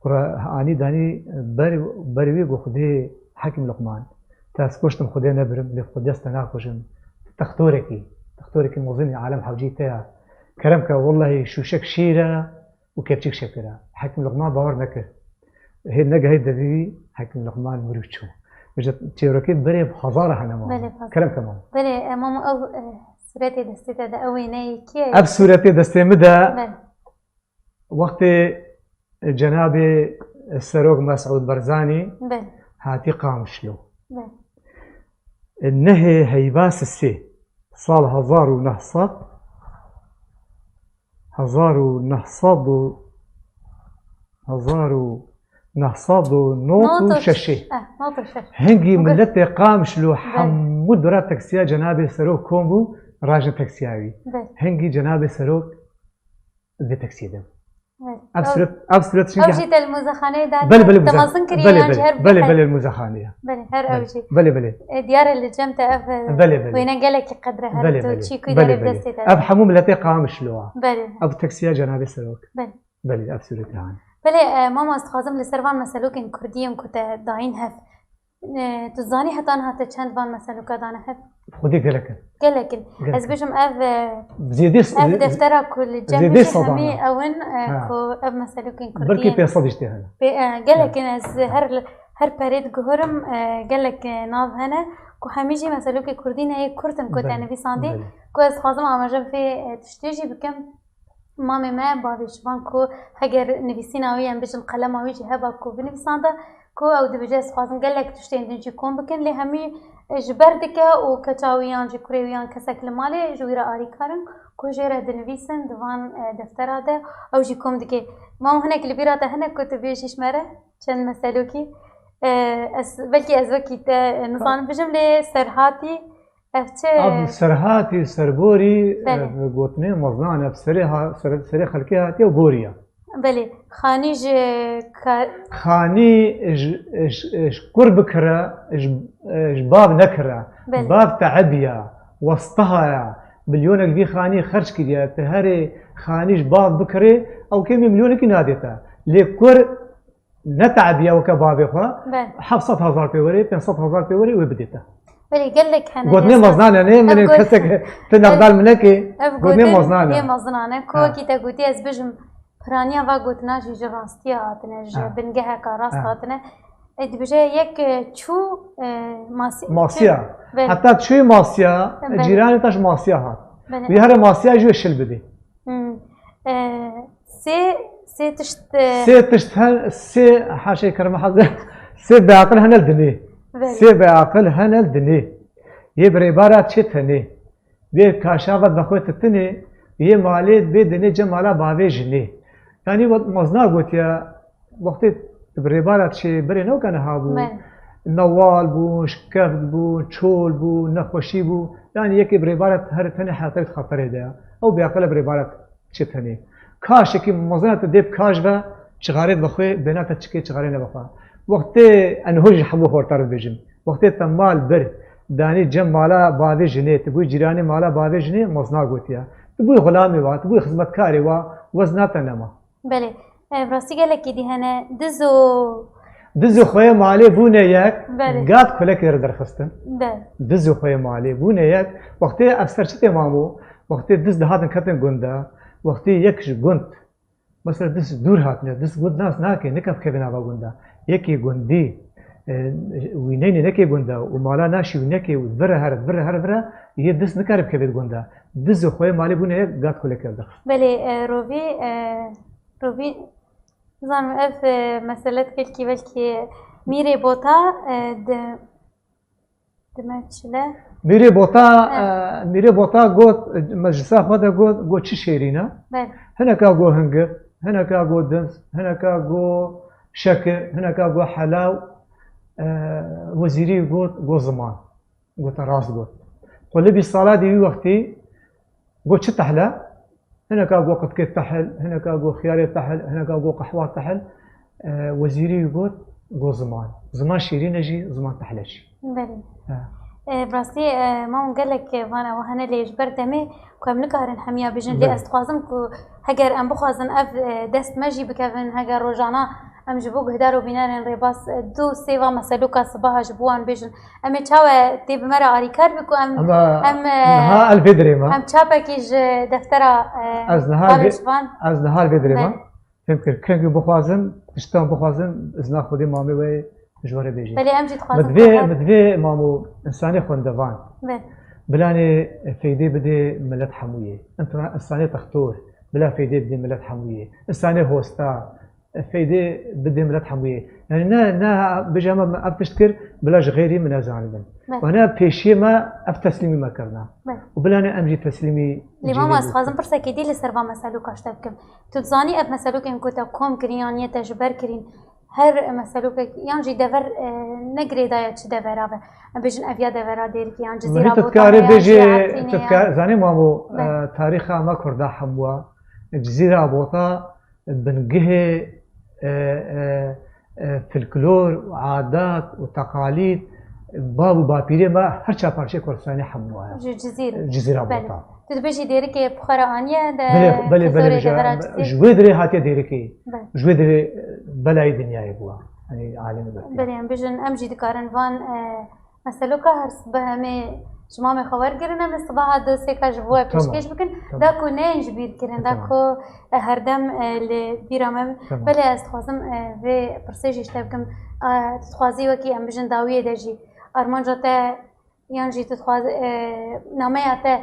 Kura anî danî ber, ber wî, got, Xwedê Hekîm Luqman, te ez kuştim, Xwedê nebirim, lê xwe dest te nakujim. Textorekî, textorekî mezin ê alem hewcî te ya. Kerem ke, wellehî şûşek şîr e û kepçik şekir e. Hekîm Luqman bawer nekir. Hê negehê devî wî Hekîm Luqman mirû çû. Ji çêrokê berê bi hezara hene mama. Belê, bi hezar. Kerem ke mama. Belê, e, mama, ew, e, sûretê destê te de, ew wêneyê kê ye? Ev sûretê destê min de. Belê. Wextê cenabê Serok Mesûd Barzanî Belê. Hatî Qamişlo. Belê. Nehê heyva sisê, sal hezar û neh sed, hezar û neh sed û, hezar û neh sed û nod û şeş. Nod û şeş. Eh, nod û şeş. Hingî Bugün miletê Qamişlo Belê. Hemû dora teksiya cenabê Serok kom bû, rajin teksiya wî. Belê. Hingî cenabê Serok vê teksiyê de. Evet. Ev suret, ev suret çünkü Ev jî te li muzexaneyê de Belê, belê, te muze-, mezin kiriye belê, yan jî belê, her belê, belê, muzehanê ya. Belê, her ew Belê, jî. Belê, belê. E, diyar e li cem te ev, e, Belê, belê. Wêne gelekî qedre hene Belê, tu belê. çî ku Belê, derê belê. Destê te. Ev hemû miletê Qamişlo a. Belê. Ev teksiya cenabê Serok. Belê. Belê, ev suret yani. Belê, e, mama, ez dixwazim li ser van meselokên kurdî yên ku te dayîn hev. E, tu zanî heta niha te çend van meseloka dane hev? Xwedê gelek in. Gelek in. Gelek in. Ez bêjim ev, e, Zêdê s-, ev zê-, deftera ku li cem zêdê hemî sedana. Ew in, e, Ha. Ku ev meselokên kurdî Belkî in. Pênc sed jî tê hene. Pê-, e, gelek Ha. In, ez her, her perê diguhirim, e, gelek, e, nav hene ku hemî jî meselokê kurdî ne yê kurt in ku te Belê. Nivîsandî. Belê. Ku ez dixwazim amaje vê, e, tiştê jî bikim. Mamê me, bavê şivan ku heger nivîsîna wî em bijin qelema wî jî heba ku binivîsanda, Ku ew dibêje, ez dixwazim gelek tiştên din jî kom bikin, lê hemî, e, ji ber dike û keça wî yan jî kurê wî yan kesek li malê ji wî re alîkar in ku jê re dinivîsin di van, e, deftera de, ew jî kom dike. Mam, hinek li bîra te hene ku tu bêjî ji me re çend meselokî? E, ez, belkî ez wekî te, e, nizanim bijim, lê serhatî, ev çi? Ev serhatî, serborî, Belê. ev gotinê meznan, ev serê ha-, serê, serê xelkê hatiye û borî ye. Belê, xanî ji ka- Xanî ji, ji, ji kur bikire, ji, ji bav nekire. Belê. Bav teebiya, westihaya, milyonek vî xanî xerc kiriye, tu herê xanî ji bav bikirê, ew kêmî milyonekî nadê te. Lê kur ne teebiya weke bavê xwe, Belê. heft sed hezar pê werê, pênc sed hezar pê werê wê bidê te. Belê, gelek hene. Gotinê meznan e, nê, Ev min got- kesek tu nexdar min nekê. Ev Gotinê gotin meznan e. yê meznan e. Ku Ha. wekî te gotî, ez bijim, piraniya va gotina jî ji rastiya hatine, ji Ha. bingeheka rast Ha. hatine. E, dibêje yek, e, çû, e, masi-, Masiya. Belê. Heta çûyê masiya, Belê. cîranê te ji masiya hat. Belê. Wî here masiya jî wê şil bidê. Hmm. E, sê, sê tişt, e, Sê tişt hen, sê haşê kerime hazir. Sê beaqil hene li dinê. Belê. Sê beaqil hene li dinê. Yê birêbara çê tenê. Bê kaşa ve vexwe titinê, yê malê bê dinê cem mala bavê jinê. Yanî we mezna gotiye, wextê tu bi rêbara çê berê ne weke niha bû. Belê. Newal bû, şikeft bû, çol bû, nexweşî bû. Yanî yekê bi rêbara her tenê heta xeterê de ye. Ew bêaqil e bi rêbara çê tenê. Kaşekî mezina te dê bi kaş ve çixarê vexwe, bêna te çikê çixarê nevexwe. Wextê enho jî hemû xortar dibêjin. Wextê te mal bir, danî cem mala bavê jinê, tu bûyî cîranê mala bavê jinê, mezna gotiye. Tu bûyî xulamê wa, tu bûyî xizmetkarê wa, wezna te nema. Belê. E, bi rastî gelekî dî hene. Diz û Diz û xweyê malê bûne yek, Belê. gat kulekê re derxistin. Belê. Diz û xweyê malê bûne yek. Wextê ev ser çi tê mamo? Wextê diz dihatin ketin gunda. Wextê yek ji gund, mesela diz dûr hatine, diz gund nas nake, nika bikeve nava gunda. Yekê gundî, e, wî neynê nekê gunda û mala naşî wî nekê û vire here, vire here, vire, yê diz nikare bikeve gunda. Diz û xweyê malê bûne yek, gat kulekê re derxist. Belê, e, rovî, e, rovî, nizanim ev, e, mesele dikilkî belkî Mîrê Bota, e, di, di me çile. Mîrê Bota, Ha. e, Mîrê Bota got, meclisa xwe de got, got çi şêrîn e. Belê. Hineka got hingir, hineka got dins, hineka got şekir, hineka got helaw, e, wezîrî got, got ziman. Gote rast got. Xwe li bîst sala dî wî wextî got çi tehle? Hineka got qitkê tehil, hineka got xiyarê tehil, hineka got qehwa tehil. E, wezîrî wî got, got ziman. Ziman şîrîn e jî, ziman tehle jî. Belê. He. E, bi rastî, e, mam gelek van ew hene lê ji ber demê ku em nikarin hemiya bêjin, lê Belê. ez dixwazim ku heger em bixwazin ev, e, dest me jî bikevin, heger rojana em ji bo guhdar û bînerên Rêbaz, e, du sê va meseloka sibaha ji bo wan bêjin, em ê çawe tê bi me re alîkar bi ku em, Ama em, e, niha el vê dirê me. em çapekî ji deftera, e, Ez niha Xalid vê, Şivan. ez niha el vê dirê me. Belê. Fêm kir. Kengî bixwazin, tiştan bixwazin, izna Xwedê mamê we ji we re bêjin. Belê, em jî dixwazin Min divê, ku her min divê mamo insanê xwendevan. Be. Bilanê feydê bidê milet hemûyê. Însanê textor, bila feydê bidê milet hemûyê. Însanê hosta, feydê bidê milet hemûyê. Yani ne, ne bêje me, me ev tişt kir, bila ji xêrî min nezanibin. Be. Wana pêşiyê me ev teslîmî me kirina. Be. Û bilanê em jî teslîmî Lê cihê mama, ez bû. dixwazim pirsekê dî li ser van meseloka ji te bikim. Tu dizanî ev meselokên ku te kom kirin yan yê te ji ber kirin, her meselokek yan jî dever, e, ne girêdayî çi devera be. Em bêjin ev ya devera Dêrikê yan Cizîra Bota, tu dikarî bêjî, tu dikar-, zanî mamo, Be. e, tarîxa me Kurda hemû e. Cizîra Bota bingihê, e, e, e, folklor û adat û teqalîd, bav û bapîrê me her çar parçeyê Kurdistanê hemû heye. Ji Cizîr. Cizîra Belê. Bota. Tu dibêjî Dêrikê bi xwe re aniye de Belê, belê, belê, folklorê bêje, devera Cizîr? ji wê dirê hatiye Dêrikê. Belê. Ji wê dirê belayê dinyayê bûye. Yanî alemê berpiya. Belê, em bêjin, em jî dikarin van, e, meseloka her sibe em ê ji mamê xwe wergirin, em ê sibaha dosêka ji bo we Tamam, pêşkêş bikin. tamam. Da ku neyên ji bîr kirin, da Tamam. ku, e, herdem, e, li bîra me bin. Tamam. Belê ez dixwazim, e, vê pirsê jî ji te bikim. E, tu dixwazî wekî em bijin dawiyê de jî armanca te yan jî tu dixwazî, e, nameya te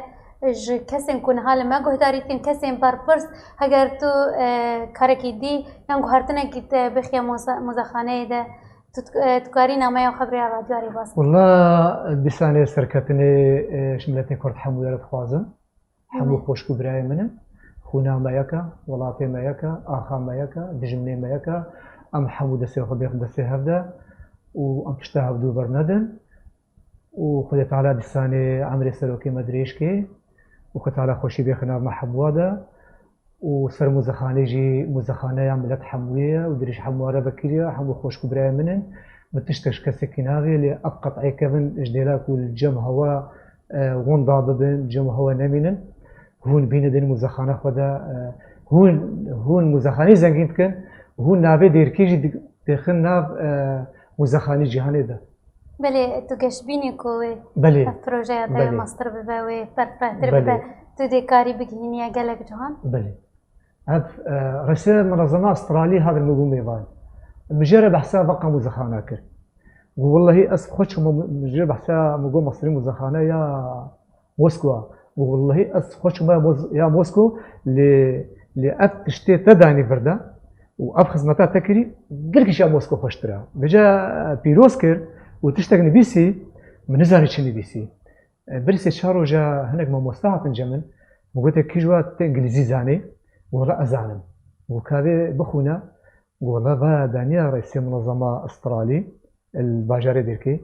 ji kesên ku niha li me guhdarî dikin, kesên berpirs, heger tu, e, karekî dî yan guhertinekî te bixiye moze-, mozexaneyê de, Tu, e, tu karî nameya xwe birêya radyoyê bas. Wela, dîsanê serketinê, e, ji miletê Kurd hemû re dixwazim. Hemû Amin. Xweşk û birayê min in. Xwîna me yek e, welatê me yek e, axa me yek e, dijminê me yek e. Em hemû destê xwe bêxin destê hev de û em pişta hevdû bernedin. Û Xwedê Teala dîsanê emrê serokê me dirêj kê û Xwedê Teala xweşî bêxe nav me hemûa de. Û ser muzexanê jî, muzexaneya milet hemûyê ye û dirêj hemûa re vekiriye, hemû xweşk û birayê min in. Min tiştek ji kesekî navê, lê ev qet'ê kevin ji dêla ku li cem hewa, e, winda bibin, cem hewa nemînin. Hûn bîne din muzexana xwe de, e, hûn, hûn muzexanî zengîn dikin, hûn navê Dêrikê jî di-, dixin nav, e, muzexanî cîhanê de. Belê, tu geşbînî ku wê Belê. Ev projeya te Belê. Mastir bibe, wê berfirehtir Belê. Bibe. Tu dê karî bigihîniye gelek cihan? Belê. Ev, e, rêsê Munezema Astralî hatin min bû mêvan. Min jê re behsa veqa muzexana kir. Got, wellehî ez xwe çûme mu-, min jê re behsa min got mastirî muzexane ya Moskwa. Got, wellehî ez xwe çûme ya Moz-, ya Moskwa, lê, lê ev tiştê te danî vir de û ev xizmeta te kirî, gelkî ji ya Moskwa xweştir e. Vêca, e, pîroz kir û tiştek nivîsî, min nizanî çi nivîsî. E, berî sê çar roja hinek mamoste hatin cem min. Min gote, kî ji we tu îngilîzî zanî? Got, wela ez zanim. Got, ka vê bixwîne. Got, wela va daniya rêsê Munezema Astralî, li bajarê Dêrikê.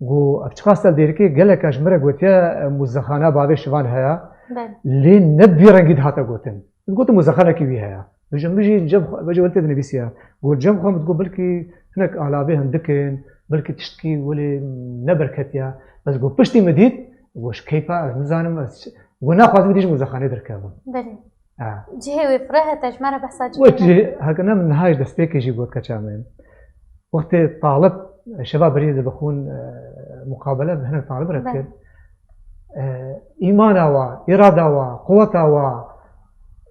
Got, ev çiqas li Dêrikê geleka ji min re gotiye, e, muzexana bavê Şivan heye. Belê. Lê ne bi vî rengî dihate gotin. Gotin muzexanekî wî heye. Vêca min jî cem xwe, vêca weltê dinivîsiya. Got cem xwe min digot belkî hinek alavê hindik in, belkî tiştkî welê neberketiya. Ez got piştî min dît, got ji keyfa ez nizanim, ez çi-, got naxwazim dî ji muzexanê derkevim. Belê. Ha. Cihê wê fireh e, te ji me re behsa cihê Wê me. Cihê, heke ne min niha ji destpêkê jî got keça min. Wextê talib, şeva berî dibixwin, e, muqabele bi hinek talib re Belê. Dikir. E, îmana wa, îrada wa, quweta wa,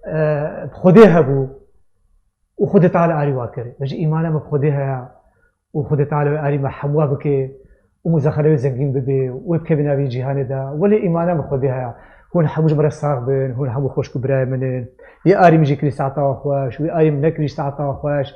e, bi Xwedê hebû û Xwedê Teala arî wa kir. Ji îmana min bi Xwedê heye û Xwedê Teala wê arî me hemû wa bike û muzexere wê zengîn bibe û wê bikeve navê cîhanê de. Welê îmana min bi Xwedê heye. Hûn hemû ji min re sax bin, hûn hemû xweşk û birayê min in. Yê arî min jî kirî saeta wa xweş, wê arî min nekirî saeta wa xweş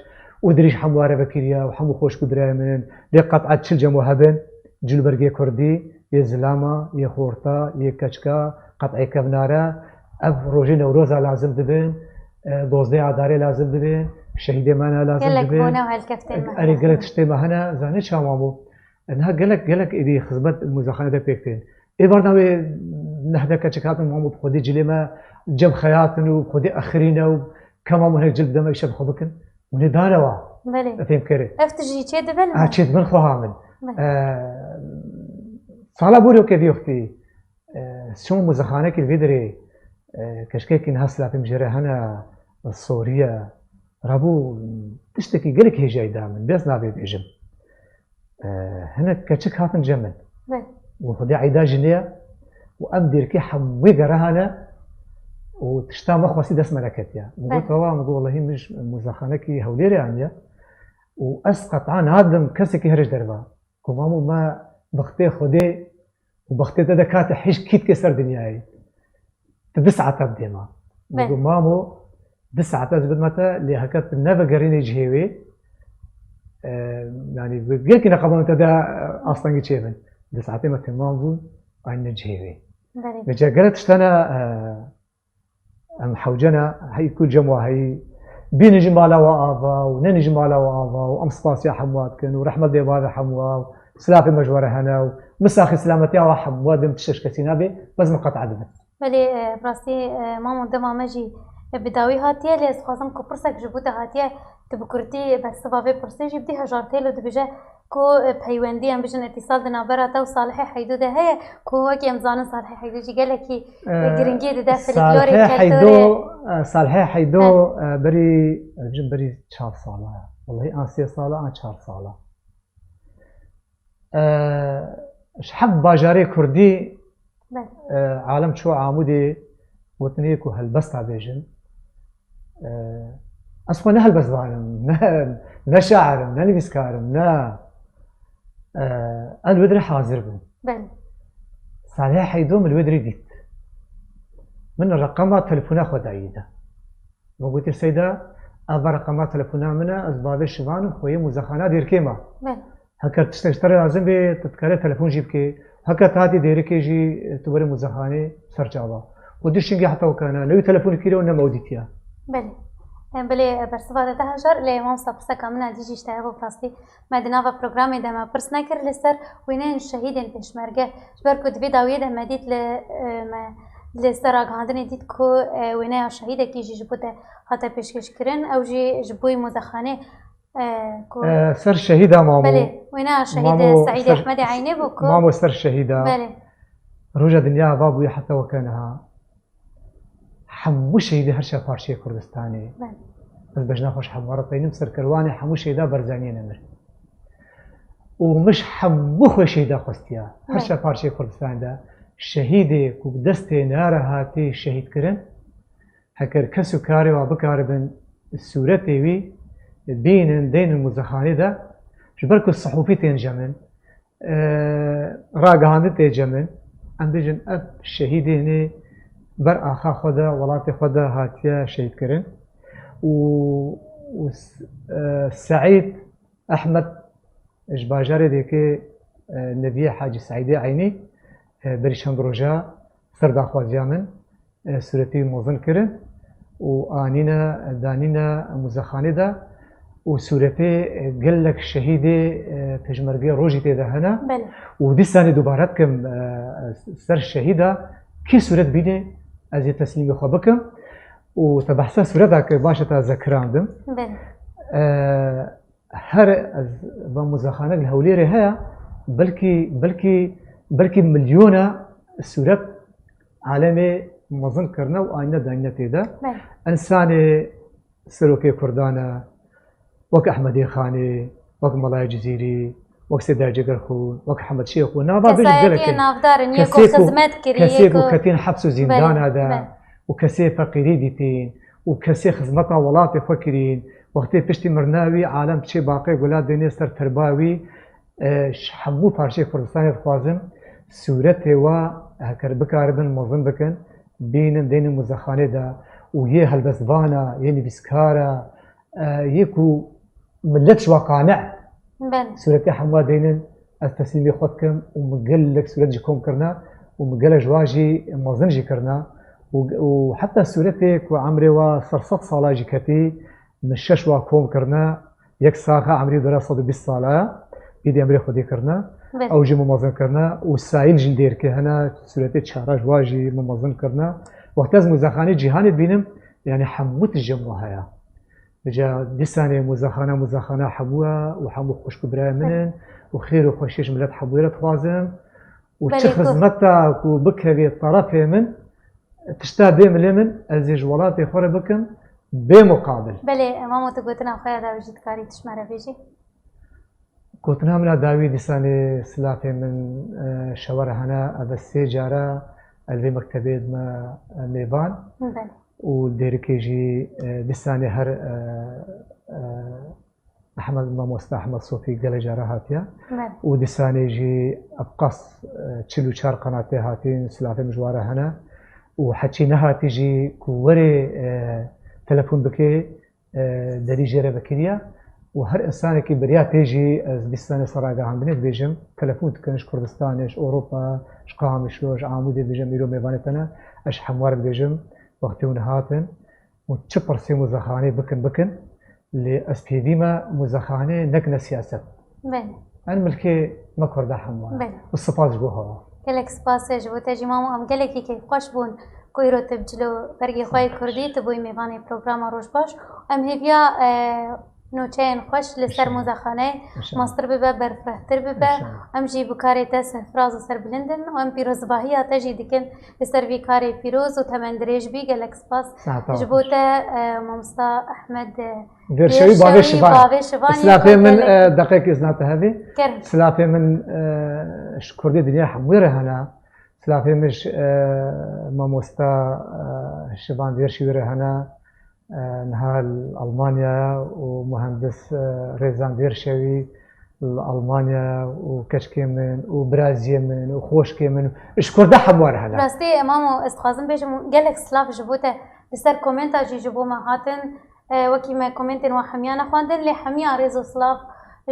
û dirîj hemû wa re vekiriye û hemû xweşk û birayê min in. Lê qet'a çil cem we hebin, cilbergê kurdî, yê zilama, yê xorta, yê keçika, qet'ê kevnare, ev rojê Newroza lazim dibin, e, dozdeh Adarê lazim dibin, şehîdê me ne lazim Gelek dibin. Bone û helkeftên me Erê hene. Gelek tiştê me hene, zanî çawa bû. E, niha gelek, gelek êdî xizmet muzexane de pêk tên. Ê barna wê nehde keçik hatin, Mamo bi xwedî cilê me cem xeyatin û bi xwedî exirîne û kema min hek cil bide me îşe bi xwe bikin. Hûn ê dane wa. Belê. Fêm kerê. Ev tijî çê dibin Ha, mi? Çê dibin xwe ha min. Belê. E, sala borê ke vî wextî, e, çûm muzexanekî li vê derê, e, keşkekî niha silafê min jê re hene, Soriye. Rabû tiştekî gelek hêjayî da min. Bes navê bêjim. E, hinek keçik hatin cem min. Belê. Û xwedî eyda jinê ye. Û em dêrkê hemû gerehane û tişta me xwestî dest me neketiye. Min got, Belê. Baba, min got, wellehî min ji muzexanekî Hewlêrê aniye. Û ez qet'a nadim kesekî here ji derve. Ku mamo me bixtê Xwedê û bixtê te de kate hişk kî dike ser dinyayê. Tu du saeta bi dêma. Min Belê. Got, Mamo, du saeta ez bidime te, lê heke tu nevegerînê cihê wê, e, yanî, gelkî neqebanin te de, e, astengî çêbin. Du saetê me temam bûn, anîne cihê wê. Belê. Vêca gelek tiştene, e, em hewcene, hey ku cem wa heyî, bînin ji mala wa ava û nenî ji mala wa ava û em spasiya hemû wa dikin û rehmet dê bavê hemû wa û silafê me ji we re hene û misaxê silametiya wa hemû wa dim tiştek ji kesî nabe, bes min qet'a dibin. Belê, e, bi rastî, e, Mamo, dema me jî, e, bi dawî hatiye, lê ez dixwazim ku pirsek ji bo te hatiye, tu bi kurtî bersiva vê pirsê jî bidî. Hejar Têlo dibêje ku, e, peywendî, em bijin îtîsal di navbera te û Salihê Heydo de heye, ku wekî em dizanin Salihê Heydo jî gelekî, e, E, giringiyê dide folklorê, Salihê keltorê. Heydo, e, Salihê Heydo, He. E, berî, ez bijim berî çar sala. Wellehî an sê sala, an çar sala. E, ji heft bajarê kurdî, Belê. E, alem çû Amûdê, gotinê ku helbesta bêjin. E, ez xwe ne helbestvan im, ne, ne şair im, ne nivîskar im, ne. E, ez li wê dirê hazir bûm. Belê. Salihê Heydo min li wê dirê dît. Min reqema telefona xwe dayî de. Min gotê, Seyda, Eva reqema telefona min e, ez bavê Şivan im, xweyê muzexana Dêrikê me. Belê. Heker tiştek ji te re lazim bê, tu dikare telefon jî bikê. Heker tu hatî Dêrikê jî, tu were muzexanê ser çava. Xwe dişingî heta wekana, ne wî telefonê kîre û ne me wî dîtiya. Belê. Em, belê, bersiva te te hejar, lê mamosta pirseka min a dî jî ji te hebo bi rastî. Me di nava programê de me pirs nekir li ser wêneyên şehîdên pêşmerge. Ji ber ku di vê dawiyê de me dît li, e, me li ser ragihandinê dît ku, e, wêneya şehîdekî jî ji bo te hate pêşkêşkirin. Ew jî ji bo muzexanê, e, ku E, ser şehîda mamo. Belê, wêneya şehîd Mamo Seîdê ser- Ehmedê Eynê bû ku Mamo ser şehîda. Belê. Roja dinya ava bûye heta weke niha. Hemû şehîdê her çar parçeyê Kurdistanê. Belê. Ez bejna xwe ji hemû re teynim, serkerwanê hemû şehîda Barzaniyê nemir. Û min ji hemû xwe şehîda xwestiya. Her Belê. Çar parçeyê Kurdistanê de şehîdê ku bi destê nare hatî şehîd kirin, heker kes û karê wa bikaribin sûretê wî bînin, deynin muzexanê de, ji ber ku sihûfî tên cemin, e, ragihandin tê cemin, em bêjin ev şehîdê nê ber axa xwe de, welatê xwe de hatiye şehîd kirin. Û, û s-, e, Seîd Ehmed ji bajarê Dêrikê, e, neviyê Hacî Seîdê Eynî, e, berî çend roja ser daxwaziya min, e, sûretê wî mezin kirin û anîne, danîne muzexanê de û sûretê, e, gelek şehîdê, e, pêşmergê rojî tê de hene. Belê. Û dîsanê dubare dikim, e, ser şehîda kê sûret bîne ez ê teslîmê xwe bikim. Û te behsa sûreta kir, baş e te zekirandim. Belê. E, Her ez va muzexanek li Hewlêrê heye, belkî, belkî, belkî milyona sûret alemê mezin kirine û anîne danîne tê de. Belê. Însanê serokê Kurdan e, wek Ehmedê Xanê, wek Melayê Cizîrî, wek Sêdayê Cegerxûn, wek Hemed Şêxûn. Nava bêjin gelek Kesayetiyên in. Navdar in, yê ku Kesê ku, xizmet kirî, kesê yê ku ku ketîn heps û Belê, zîndana de belê. Û kesê feqîrî dîtîn û kesê xizmeta welatê xwe kirîn. Wextê piştî mirina wî alem diçê baqê gula dênê ser terba wî, e, ji hemû parçeyê Kurdistanê dixwazin sûretê wa heker bikaribin mezin bikin, bînin deynin muzexanê de û yê helbestvana, yê nivîskara, e, yê ku milet ji wa qane. Belê. Sûretê hemû wa deynin ez teslîmê xwe dikim û min gelek sûret jî kom kirine û min gelek ji wa jî mezin jî kirine û, û heta sûretê ku emrê wa ser sed sala jî ketî, min şeş wa kom kirine, yek saxe emrî dora sed û bîst sala, pîdê emrê Xwedê kirine, Belê. Ew jî min mezin kirine û Saîl jî li Dêrikê hene, sûretê çara ji wa jî min mezin kirine. Wextê ez muzexanê cîhanê dibînim, yanî hemû tişt ji min heye. Vêca dîsanê muzexana, muzexana hemû ye û hemû xwişk û birayê min in û xêr û xweşiyê ji milet hemûyê re dixwazim û çi Belê, ku- xizmeta ku bikevê terefê min, tişta bê milê min, ez ê ji welatê xwe re bikim bê muqabil. Belê, mamo, tu gotina xwe ya dawî jî dikarî tu ji me re bêjî? Gotina min a dawî dîsanê silafê min, e, şewe re hene, ev e sê cara ez vê mektebê dime, e, mêvan. Belê. Û Dêrikê jî, e, dîsanê her, e, e, Ehmed, mamoste Ehmed Sofî gelek cara hatiye. Belê. Û dîsanê jî ev qas, e, çil û çar qenatê hatîn, silafê min ji wa re hene. Û heçî nehatî jî ku werê, e, telefon bikê, e, derî jê re vekiriye. Û her însanekî beriya tê jî ez dîsanê ser ragihandinê dibêjim, telefon dikin ji Kurdistanê, ji Ewropa, ji Qamişlo, ji Amûdê dibêjim, îro mêvanê te ne, ez ji hemû re dibêjim, wextê hûn hatin û çi pirsê muzexanê bikin, bikin, lê ez pêvî me muzexanê, nek ne siyaset. Belê. Em milkê me Kurda hemû ne. Belê. Û spas ji bo hewa. Gelek spas ji bo te jî mamo, em gelekî keyfxweş bûn ku îro tu bi cilo bergê xwe yê Kurdî, tu bûyî mêvanê programa Rojbaş. Em hêviya, e, nûçeyên xweş li ser Înşallah. Muzexaneyê Înşallah. Mastir bibe, berfirehtir bibe. Înşallah. Em jî bi karê te serfiraz û serbilind in û em pîrozbahiya te jî dikin li ser vî karê pîroz û temendirêj bî. Gelek spas Saeta ji bo xweş. Te, e, mamosta Ehmed, e, Vêrşewî Vêrşewî, bavê Şivan. Bavê Şivan, Silafê yê min, xwe e, deqekê zina te hevî. Kerem. Silafê min, e, ji Kurdê dinya hemû re hene. Silafê min ji, e, mamosta, e, Şivan Vêrşewî re hene. E, niha li Almanya û muhendis, e, Rêzan Vêrşewî li Almanya û keçikê min û biraziyê min û xweşkê min û ji Kurda hemû re hene. Rastî, e, mamo, ez dixwazim bêjim gelek silav ji bo te. Li ser komenta jî ji bo me hatin. E, wekî me komentên we hemiya nexwendin, lê hemiya rêz û silav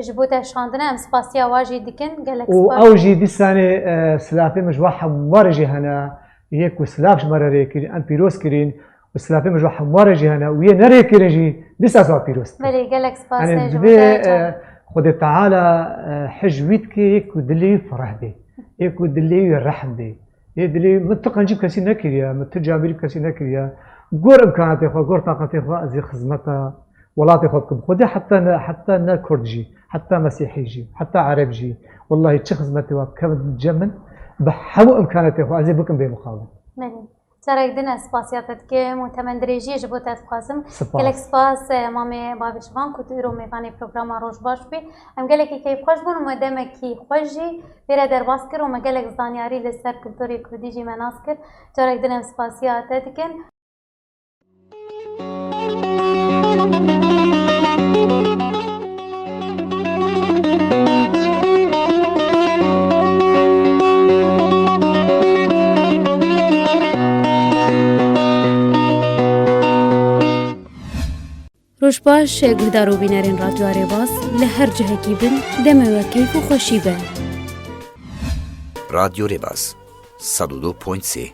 ji bo te şandine. Em spasiya we jî dikin. Gelek û spas. Ew jî dîsanê, e, silafê min ji we hemû re jî hene. Yê ku silav ji me re rê kirîn, em pîroz kirîn. Û silafê min ji we hemû re jî hene. Û yê nerêkirin jî dîsa ji we pîroz dikin. Belê, gelek spas. Yanî, e, ji divê, bo te, e, Xwedê Teala, e, hij wî dike yê ku dilê wî fereh bê. Yê ku dilê wî rehm bê. Yê dilê wî, min tu qencî bi kesî nekiriye, min tu camîrî bi kesî nekiriye. Gor imkanatê xwe, gor taqetê xwe ez ê xizmeta welatê xwe bikim. Xwedê heta ne, heta ne Kurd jî, heta Mesîhî jî, heta Ereb jî. Wellahî çi xizmetê we bikevin cem min, bi hemû imkanatê xwe ez ê bikim bê muqabil. Belê. Carek din ez spasiya te dikim û temendirêjiyê ji bo te dixwazim. Spas. Gelek spas, e, mamê Bavê Şivan ku tu îro mêvanê programa Roj Baş bî. Em gelekî keyfxweş bûn û me demekî xweş jî vê re derbas kir û me gelek zanyarî li ser kulturê kurdî jî me nas kir. Carek din em spasiya te dikin. Roj baş, guhdar û bînerên Radyoya Rêbaz, li her cihekî bin, demê we keyf û xweşî be. Radyo Rêbaz, sed û du point sê.